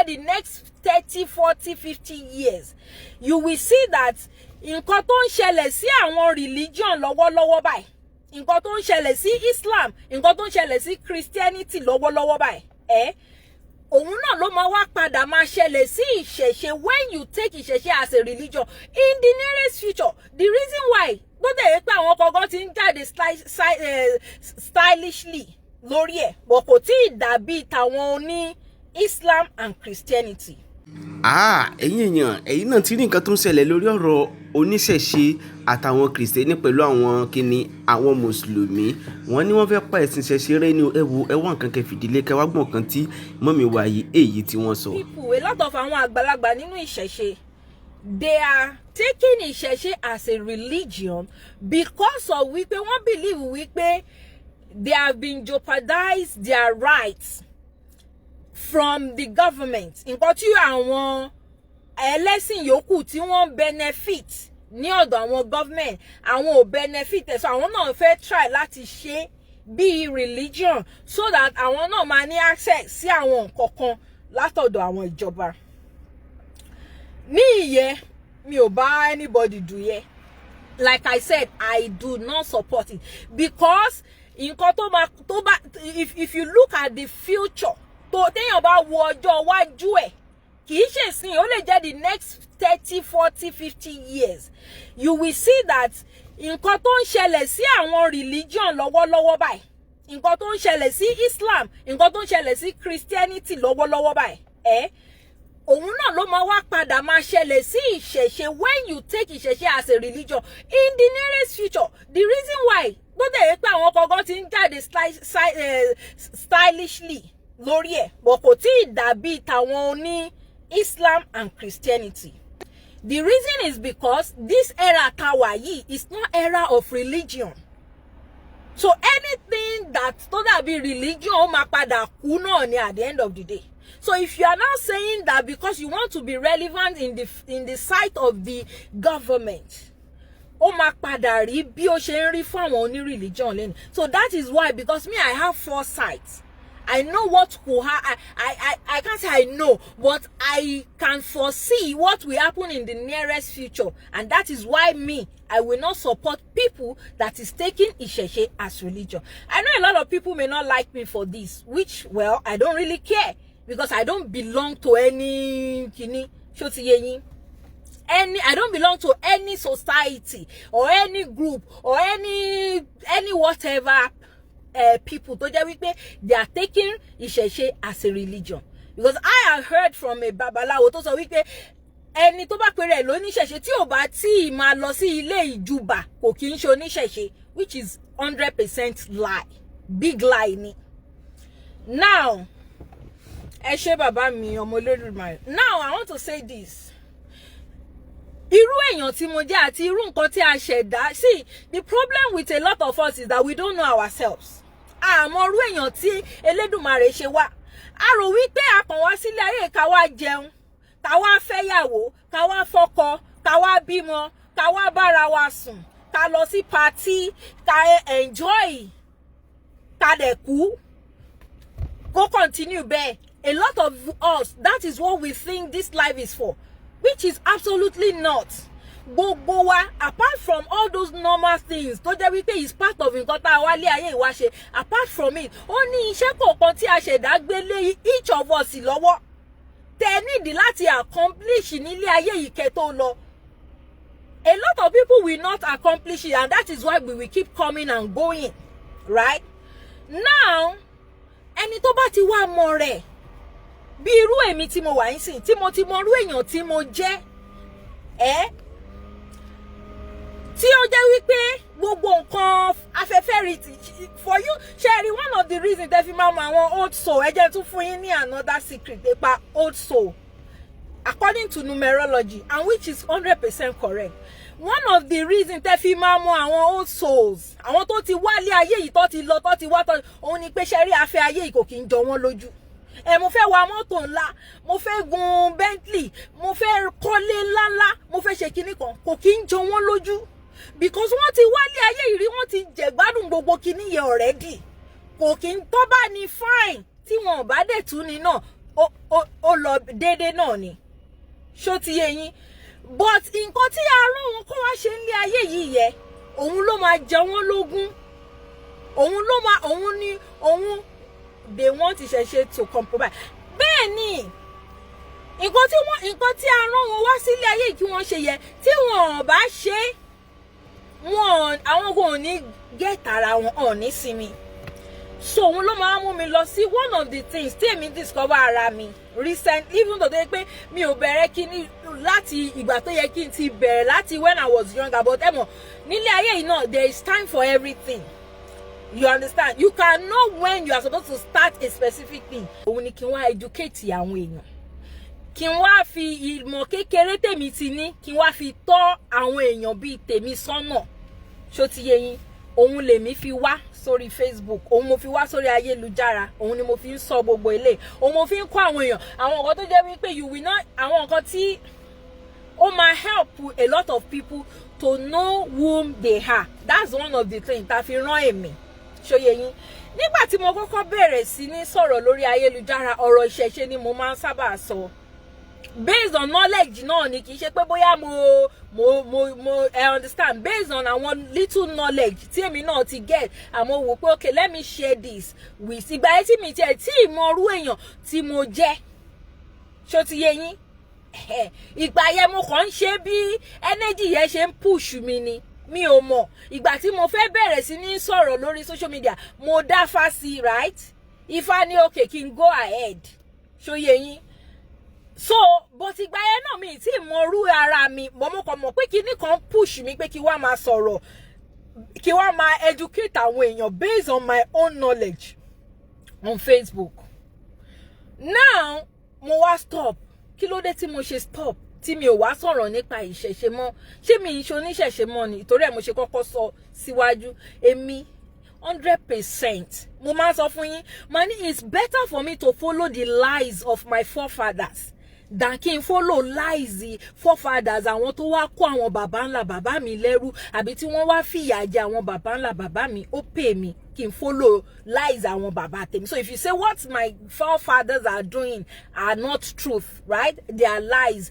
the next 30, 40, 50 years, you will see that nǹkan tó ń ṣẹlẹ̀ sí àwọn religion lọ́wọ́lọ́wọ́ báyìí, nǹkan tó ń ṣẹlẹ̀ sí Islam, nǹkan tó ń ṣẹlẹ̀ sí Christianity lọ́wọ́lọ́wọ́ báyìí, ẹ́ òun náà ló máa wá padà máa ṣẹlẹ̀ sí ìṣẹ̀ṣe when you take ìṣẹ̀ṣe as a religion in the nearest future. The reason why tó dẹ̀ yẹ pé àwọn kọ̀ọ̀kan ti ń jáde stylishly lórí ẹ̀, but kò tí ì dàbí tàwọn oní Islam and Christianity. Ah, ẹ̀yin èèyàn, ẹ̀yin náà ti rí nǹkan tó ń ṣẹlẹ̀ lórí ọ̀rọ̀ oníṣẹ̀ṣe àtàwọn Kìrìsìtẹ́nì pẹ̀lú àwọn kíni, àwọn Mùsùlùmí. Wọ́n ní wọ́n fẹ́ pa ẹ̀sìn ìṣẹ̀ṣe rẹ́ ní. Ẹ wo, ẹ wá nǹkan kẹ́ fìdílé kẹ́ wá gbọ̀n kan tí mummy wa yìí, èyí tí wọ́n sọ. People, a lot of àwọn àgbàlagbà nínú ìṣẹ̀ṣe, they are taking ìṣẹ̀ṣe as a religion because of wípé wọ́n believe wípé they have been jeopardized their rights from the government. Nǹkan tí àwọn ẹlẹ́sìn yòókù tí wọ́n benefit ní ọ̀dọ̀ àwọn government, àwọn ò benefit ẹ̀, so àwọn náà fẹ́ try láti ṣe bíi religion so that àwọn náà máa ní access sí àwọn nǹkan kan látọ̀dọ̀ àwọn ìjọba. Ní ìyẹn, mi ò bá anybody dù yẹ. Like I said, I do not support it because nǹkan tó máa tó bá, if you look at the future, tó téèyàn bá wo ọjọ́ iwájú ẹ̀, kì í ṣe ìsìn, ó lè jẹ́ the next 30, 40, 50 years, you will see that nǹkan tó ń ṣẹlẹ̀ sí àwọn religion lọ́wọ́lọ́wọ́ báyìí, nǹkan tó ń ṣẹlẹ̀ sí Islam, nǹkan tó ń ṣẹlẹ̀ sí Christianity lọ́wọ́lọ́wọ́ báyìí, ẹ́ òun náà ló máa wá padà máa ṣẹlẹ̀ sí ìṣẹ̀ṣe when you take ìṣẹ̀ṣe as a religion in the nearest future. The reason why tó dẹ̀ yẹ pé àwọn kọ̀ọ̀kan ti ń jáde stylishly lórí ẹ̀, but kò tí ì dàbí tàwọn oní Islam and Christianity. The reason is because this era tá wà yìí is not era of religion, so anything that tó dàbí religion, ó máa padà kú náà ni at the end of the day. So if you are now saying that because you want to be relevant in the sight of the government, ó máa padà rí bí ó ṣe ń rí fún àwọn oní religion lẹ́nu. So that is why, because me, I have foresight. I know what will ha I can't say I know, but I can foresee what will happen in the nearest future, and that is why me, I will not support people that is taking Ìṣẹ̀ṣe as religion. I know a lot of people may not like me for this, which, well, I don't really care because I don't belong to any kini. Ṣó ti yé yín? Any I don't belong to any society or any group or any whatever people tó jẹ́ wípé they are taking ìṣẹ̀ṣe as a religion, because I have heard from a babaláwo tó sọ wípé ẹni tó bá pera ẹ̀ lóníṣẹ̀ṣe tí ò bá tí ì máa lọ sí ilé ìjùbà, kò kí ń ṣe oníṣẹ̀ṣe, which is 100% lie, big lie ni. Now, ẹ ṣé bàbá mi ọmọ Olódùmarè. Now I want to say this: irú èèyàn tí mo jẹ́ àti irú nǹkan tí a ṣẹ̀dá. See, the problem with a lot of us is that we don't know ourselves. Àmọ́ irú èèyàn tí Elédùmarè ṣe wá, a rò wípé a kàn wá sílé ayé ká wá jẹun, ká wá fẹ́yàwó, ká wá fọ́kọ, ká wá bímọ, ká wá bára wa sùn, ká lọ sí party, ká enjoy, ká dẹ̀ kú, go continue bẹ́ẹ̀. A lot of us, that is what we think this life is for, which is absolutely not. Gbogbo wa, apart from all those normal things tó jẹ́ wípé is part of nǹkan tá a wá lé ayé ìwá ṣe, apart from it, ó ní iṣẹ́ kọ̀ọ̀kan tí a ṣẹ̀dá gbé lé each of us lọ́wọ́ tẹ nídìí láti accomplish nílé ayé yìí kẹ́ tó lọ. A lot of people will not accomplish it, and that is why we will keep coming and going. Right now, ẹni tó bá ti wá mọ rẹ̀, bí irú èmi tí mo wà ń sìn, tí mo ti mọ irú èèyàn tí mo jẹ́ ẹ́, tí ó jẹ́ wípé gbogbo nǹkan afẹ́fẹ́ rí for you ṣe rí, one of the reasons tẹ́ fi máa mọ àwọn old soul, ẹ jẹ́ tún fún yín ní another secret nípa old soul according to numerology, and which is 100% correct. One of the reasons tẹ́ fi máa mọ àwọn old souls, àwọn tó ti wálé ayé yìí, tó ti lọ, tó ti wá tó, òun ni pé ṣe rí, afẹ́ ayé yìí kò kí ń jọ wọ́n lójú. Ẹ mo fẹ́ wa mọ́tò ńlá, mo fẹ́ gun Bentley, mo fẹ́ kọ́lé ńláńlá, mo fẹ́ ṣe kinní kan, kò kí ń jọ wọ́n lójú because wọ́n ti wálé ayé yìí rí, wọ́n ti jẹ̀gbádùn gbogbo kinní yẹn already. Kò kí ń tọ́ bá ní fine, tí wọn ò bá dẹ̀ tún ni náà. Ó lọ déédéé náà ni. Ṣó ti yé yín? But nǹkan tí a rán wọn kó wá ṣe nílé ayé yìí yẹ, òun ló máa jẹ wọ́n lógún, òun ló máa, òun ní òun. They want ìṣẹ̀ṣe to compromise. Bẹ́ẹ̀ ni, nǹkan tí a rán wọn wá sílé ayé kí wọ́n ṣe yẹ, tí wọn ò bá ṣe, wọn àwọn kò ní get ara wọn, ò ní sinmi. So òun ló máa ń mú mi lọ sí one of the things tí èmi discover ara mi recently, even though tó yẹ pé mi ò bẹ̀rẹ̀ kíní láti ìgbà tó yẹ kí n ti bẹ̀rẹ̀, láti when I was younger. But ẹ mọ̀, nílé ayé yìí náà, there is time for everything, you understand? You can know when you are supposed to start a specific thing. Òun ni kí n wá educate àwọn èèyàn, kí n wá fi ìmọ̀ kékeré tèmi ti ní, kí n wá fi tọ́ àwọn èèyàn bíi tèmi sọ́nà. Ṣó ti yé yín? Òun lèmi fi wá sórí Facebook, òun mo fi wá sórí ayélujára, òun ni mo fi ń sọ gbogbo ilé, òun mo fi ń kọ́ àwọn èèyàn àwọn nǹkan tó jẹ́ wípé you will not, àwọn nǹkan tí ó máa help a lot of people to know whom they are. That's one of the things tá a fi rán èmi. Ṣó yé yín? Nígbà tí mo kọ́kọ́ bẹ̀rẹ̀ sí ní sọ̀rọ̀ lórí ayélujára, ọ̀rọ̀ ìṣẹ̀ṣe ni mo máa ń sábà sọ, based on knowledge náà ni. Kì í ṣe pé bóyá mo I understand, based on àwọn little knowledge tí èmi náà ti get, àmọ́ wò pé, okay, let me share this with. Ìgbà yẹn tí mi tiẹ̀ tí ì mọ irú èèyàn tí mo jẹ́, ṣó ti yé yín? Ìgbà yẹn, mo kàn ń ṣe bí energy yẹn ṣe ń push mi ni. Mi ò mọ̀. Ìgbà tí mo fẹ́ bẹ̀rẹ̀ sí ní sọ̀rọ̀ lórí social media, mo dá fásí, right? Ifá ní okay, kí n go ahead. Ṣó yé yín? So, but ìgbà yẹn náà, mi tí mọ irú ara mi mọ̀. Mo kàn mọ̀ pé kinní kan push mi pé kí wá máa sọ̀rọ̀, kí wá máa educate àwọn èèyàn based on my own knowledge on Facebook. Now mo wá stop. Kí ló dé tí mo ṣe stop, tí mi ò wá sọ̀rọ̀ nípa ìṣẹ̀ṣe mọ́? Ṣé mi ń ṣe oníṣẹ̀ṣe mọ́ ni? Ìtorí ẹ̀ mo ṣe kọ́kọ́ sọ síwájú, èmi 100%, mo máa ń sọ fún yín, màá ní it's better for me to follow the lies of my forefathers than kí n follow lies the forefathers àwọn tó wá kó àwọn bàbá ńlá bàbá mi lẹ́rú, àbí tí wọ́n wá fìyà jẹ àwọn bàbá ńlá bàbá mi. Ó pè mí kí n follow lies àwọn bàbá tèmi. So if you say what my forefathers are doing are not truth, right, they are lies,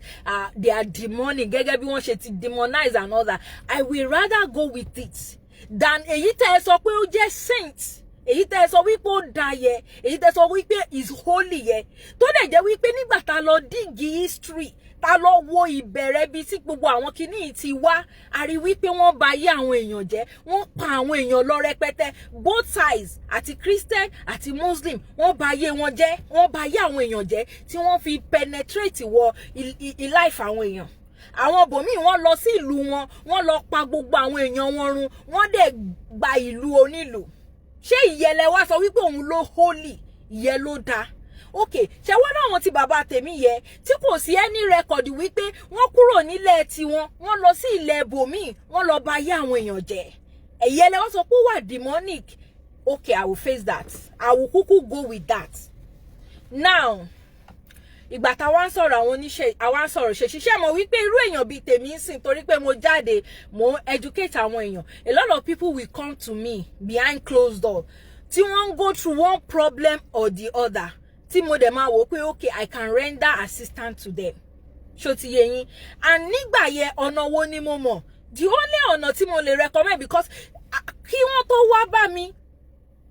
they are demonic, gẹ́gẹ́ bí wọ́n ṣe ti demonize and all that, I will rather go with it than èyí tẹ́ ẹ sọ pé ó jẹ́ saint, èyí tẹ́ ẹ sọ wípé ó da yẹ, èyí tẹ́ ẹ sọ wípé is holy yẹ, tó dẹ̀ jẹ́ wípé nígbà tá a lọ dig history, tá a lọ wo ìbẹ̀rẹ̀ ibi tí gbogbo àwọn kinní yìí ti wá, a rí wípé wọ́n bà ayé àwọn èèyàn jẹ́, wọ́n pa àwọn èèyàn lọ rẹpẹtẹ, both sides, àti Christian àti Muslim. Wọ́n bà ayé wọn jẹ́, wọ́n bà ayé àwọn èèyàn jẹ́, tí wọ́n fi penetrate wọ life àwọn èèyàn. Àwọn bòmíì, wọ́n lọ sí ìlú wọn, wọ́n lọ pa gbogbo àwọn èèyàn wọn run, wọ́n dẹ̀ gba ìlú onílùú. Ṣé ìyẹlẹ wá sọ wípé òun ló holy, ìyẹn ló dáa? Ok, ṣe wọ́n láwọn tí bàbá tèmi yẹ, tí kò sí any record wípé wọ́n kúrò nílẹ̀ tiwọn, wọ́n lọ sí ilẹ̀ ibòmíì, wọ́n lọ bà ayé àwọn èèyàn jẹ́, ìyẹlẹ wọ́n sọ pé ó wà demonic? Okay, I will face that. I will kúkú go with that. Now, ìgbà táwa ń sọ̀rọ̀ àwọn oníṣẹ́, àwa ń sọ̀rọ̀ ṣe ṣiṣẹ́, mọ̀ wípé irú èèyàn bíi tèmi ń sìn, torí pé mo jáde, mo educate àwọn èèyàn, a lot of people will come to me behind closed door tí wọ́n ń go through one problem or the other, tí mo dẹ̀ máa wò pé, okay, I can render assistance to them. Ṣó ti yé yín? And nígbà yẹn, ọ̀nà wo ni mo mọ̀? The only ọ̀nà tí mo lè recommend, because kí wọ́n tó wá bá mi,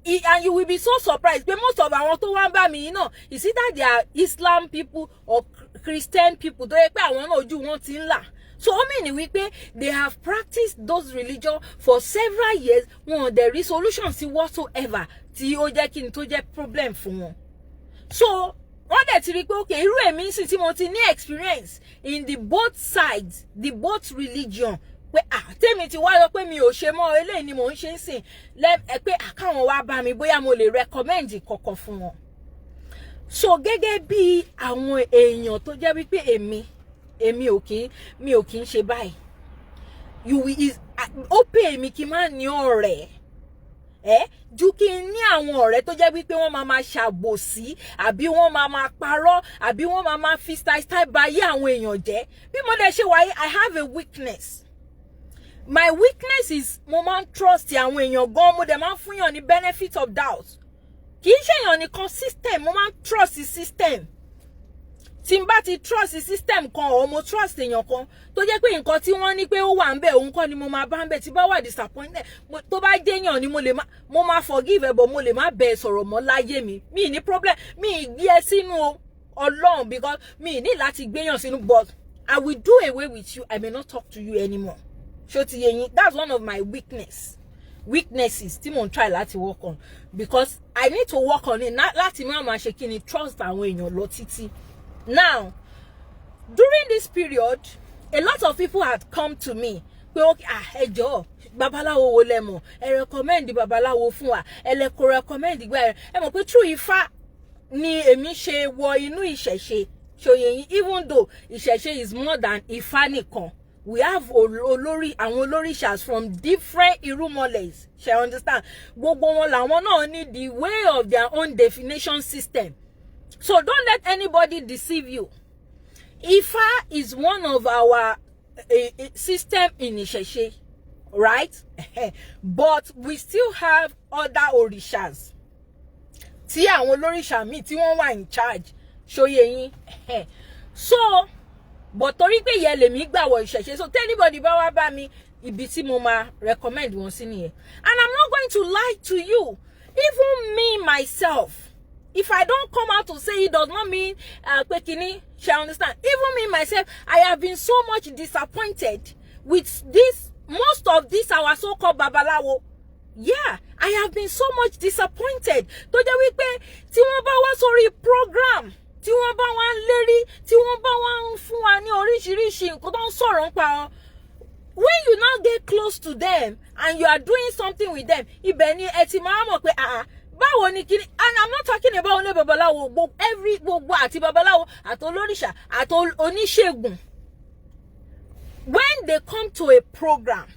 and you will be so surprised pé most of àwọn tó wá ń bá mi yìí náà is either they are Islam people or Christian people, tó yẹ pé àwọn náà, ojú wọn ti ń là. So ó mean wípé they have practiced those religion for several years, wọn ò dẹ̀ rí solution sí whatsoever tí ó jẹ́ kí n tó jẹ́ problem fún wọn. So wọ́n dẹ̀ ti rí i pé, okay, irú èmi sì tí mo ti ní experience in the both sides, the both religion, pé ah, tèmi ti wá lọ pé mi ò ṣe mọ́, eléyìí ni mò ń ṣe ń sìn ẹ, pé àkáwọn wá bá mi bóyá mo lè recommend kọ̀ọ̀kan fún wọn. So gẹ́gẹ́ bí àwọn èèyàn tó jẹ́ wípé èmi ò kí mi ò kí ń ṣe báyìí, you will is ó pè mí kí n má ní ọ̀rẹ́ ẹ ju kí n ní àwọn ọ̀rẹ́ tó jẹ́ wípé wọ́n máa máa ṣàbòsí, àbí wọ́n máa máa parọ́, àbí wọ́n máa máa fi style style ba ayé àwọn èèyàn jẹ́. Bí mo dẹ̀ ṣe wáyé, I have a weakness. My weakness is mo máa ń trust àwọn èèyàn gan, mo dẹ̀ máa ń fúnyàn ní benefit of doubt. Kì í ṣèyàn nìkan, system, mo máa ń trust the system. Tí n bá ti trust system kan or mo trust èèyàn kan tó jẹ́ pé nǹkan tí wọ́n ní pé ó wà ń bẹ̀, òun kọ́ ni mo máa bá ń bẹ̀, tí bá wà disappointed, tó bá jẹ́yàn ni mo lè má, mo máa forgive ẹ, but mo lè má bẹ̀ sọ̀rọ̀ mọ́ láyé mi. Mi ní problem, mi ì gbé ẹ sínú Ọlọ́run, because mi ní láti gbéyàn sínú, but I will do away with you. I may not talk to you anymore. Ṣó ti yé yín? That's one of my weaknesses tí mo ń try láti work on, because I need to work on it láti má máa ṣe kí ni, trust àwọn èèyàn lọ títí. Now, during this period, a lot of people had come to me pé, okay, ah, ẹ jọ̀ọ́, babaláwo wo lẹ mọ̀? Ẹ recommend babaláwo fún wa. Ẹ lẹ kó recommend gbà. Ẹ mọ̀ pé through Ifá ni èmi ṣe wọ inú ìṣẹ̀ṣe. Ṣó yé yín? Even though ìṣẹ̀ṣe is more than Ifá nìkan, we have olórí, àwọn olórìṣàs from different irúnmọlẹ̀. Ṣe understand? Gbogbo wọn làwọn náà ní the way of their own definition system, so don't let anybody deceive you. Ifá is one of our system in ìṣẹ̀ṣe, right? But we still have other orishas tí àwọn olóríṣà míì tí wọ́n wà in charge. Ṣó yé yín? So, but torí pé ìyẹn lèmi gbà wọ ìṣẹ̀ṣe, so anybody bá wá bá mi, ibi tí mo máa recommend wọn sí nìyẹn. And I'm not going to lie to you, even me myself, if I don't come out to say it, does not mean pé kíní. Ṣe understand? Even me myself, I have been so much disappointed with this, most of this our so-called babalawo. Yeah, I have been so much disappointed, tó jẹ́ wípé tí wọ́n bá wá sórí program, tí wọ́n bá wá ń lérí, tí wọ́n bá wá ń fún wa ní oríṣiríṣi nǹkan tó ń sọ̀rọ̀ nípa wọn, when you now get close to them and you are doing something with them, ibẹ̀ ni ẹ ti máa mọ̀ pé, ah, báwo ni kíni. And I'm not talking about only babaláwo, gbogbo, every, gbogbo, àti babaláwo àti olóríṣà àti oníṣègùn. When they come to a program,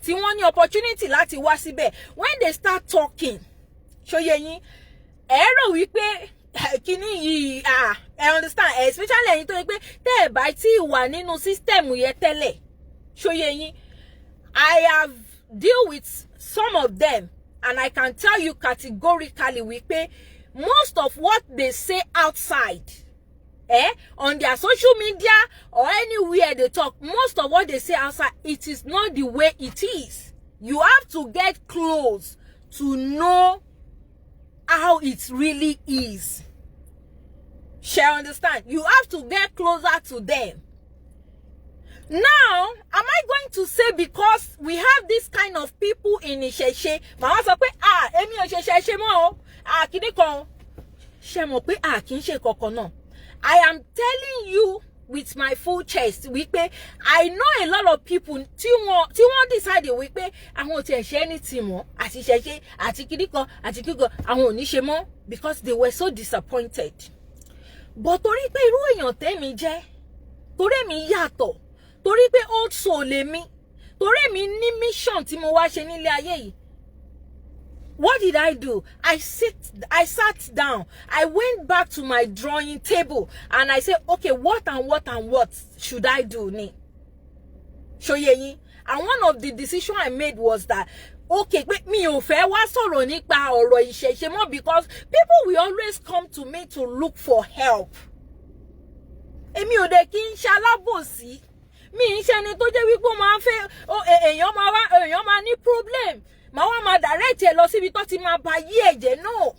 tí wọ́n ní opportunity láti wá síbẹ̀, when they start talking, ṣó yé yín? Ẹ rò wípé kíní yìí, ah, ẹ understand, especially ẹ̀yin tó yẹ pé tẹ́ ẹ̀ bá tí ì wà nínú system yẹn tẹ́lẹ̀. Ṣó yé yín? I have deal with some of them and I can tell you categorically wípé most of what they say outside, on their social media or anywhere they talk, most of what they say outside, it is not the way it is. You have to get close to know how it really is. Ṣé understand? You have to get closer to them. Now, am I going to say because we have this kind of people in ìṣẹ̀ṣe, màá wá sọ pé, ah, èmi ò ṣe ṣẹ̀ṣe mọ́ o, ah, kíní kan? Ṣe mọ̀ pé ah, kì í ṣe kankan náà. I am telling you with my full chest wípé I know a lot of people tí wọ́n decide wípé àwọn ò tiẹ̀ ṣe anything mọ́, àti ṣẹ̀ṣe àti kíní kan àti kíkan, àwọn ò ní ṣe mọ́ because they were so disappointed. But torí pé irú èèyàn tẹ́mi jẹ́, torí èmi yàtọ̀, torí pé old soul lèmi, torí èmi ní mission tí mo wá ṣe nílé ayé yìí, what did I do? I sat down. I went back to my drawing table and I said, "Okay, what and what and what should I do?" Ni. Ṣó yé yín? And one of the decision I made was that, okay, pé mi ò fẹ́ wá sọ̀rọ̀ nípa ọ̀rọ̀ ìṣẹ̀ṣe mọ́, because people will always come to me to look for help. Èmi ò dẹ̀ kí n ṣe alábòsí. Mi ń ṣe ẹni tó jẹ́ wípé ó máa ń fẹ́ èèyàn máa wá, èèyàn máa ní problem, màá wá máa direct ẹ lọ síbi tó ti máa ba yí ẹ̀jẹ̀ náà.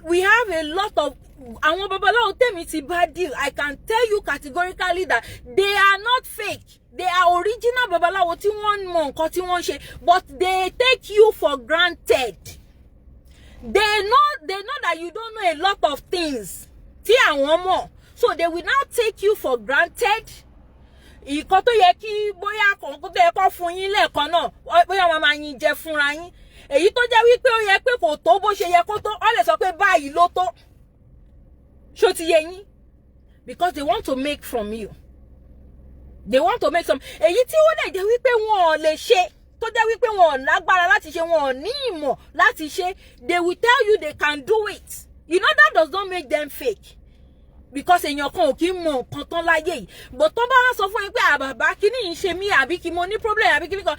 We have a lot of àwọn babaláwo tèmi ti bá deal. I can tell you categorically that they are not fake. They are original babaláwo tí wọ́n mọ nǹkan tí wọ́n ń ṣe, but they take you for granted. They know that you don't know a lot of things tí àwọn mọ̀, so they will now take you for granted. Ìkan tó yẹ kí bóyá kọ̀ọ̀kan tó yẹ kó fún yín lẹ́ẹ̀kan náà, bóyá wọn máa yin jẹ fúnra yín. Èyí tó jẹ́ wípé ó yẹ pé kò tó bó ṣe yẹ kó tó, ọ lè sọ pé báyìí ló tó. Ṣó ti yé yín? Because they want to make from you. They want to make some. Èyí tí ó lè jẹ́ wípé wọn ò lè ṣe, tó jẹ́ wípé wọn ò lágbára láti ṣe, wọn ò ní ìmọ̀ láti ṣe, they will tell you they can do it. You know that does not make them fake, because èèyàn kan ò kí ń mọ nǹkan tán láyé yìí. But tó bá wá sọ fún yín pé àbàbà kíní yìí ń ṣe mí, àbí kí mo ní problem, àbí kíní kan,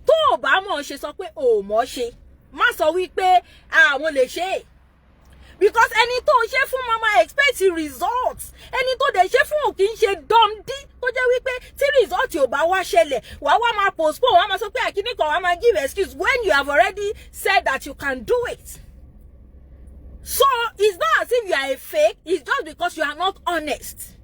tó o bá mọ̀ ọ́ ṣe, sọ pé o ò mọ̀ ọ́ ṣe. Má sọ wípé àwọn lè ṣe é, because ẹni tó ń ṣe fún máa expect results. Ẹni tó kì í ṣe dọ́ndí tó jẹ́ wípé tí result ò bá wá ṣẹlẹ̀, wàá wá máa postpone, wàá máa sọ pé àkíní kan, wàá máa give excuse when you have already said that you can do it. So it's not as if you are a fake, it's just because you are not honest.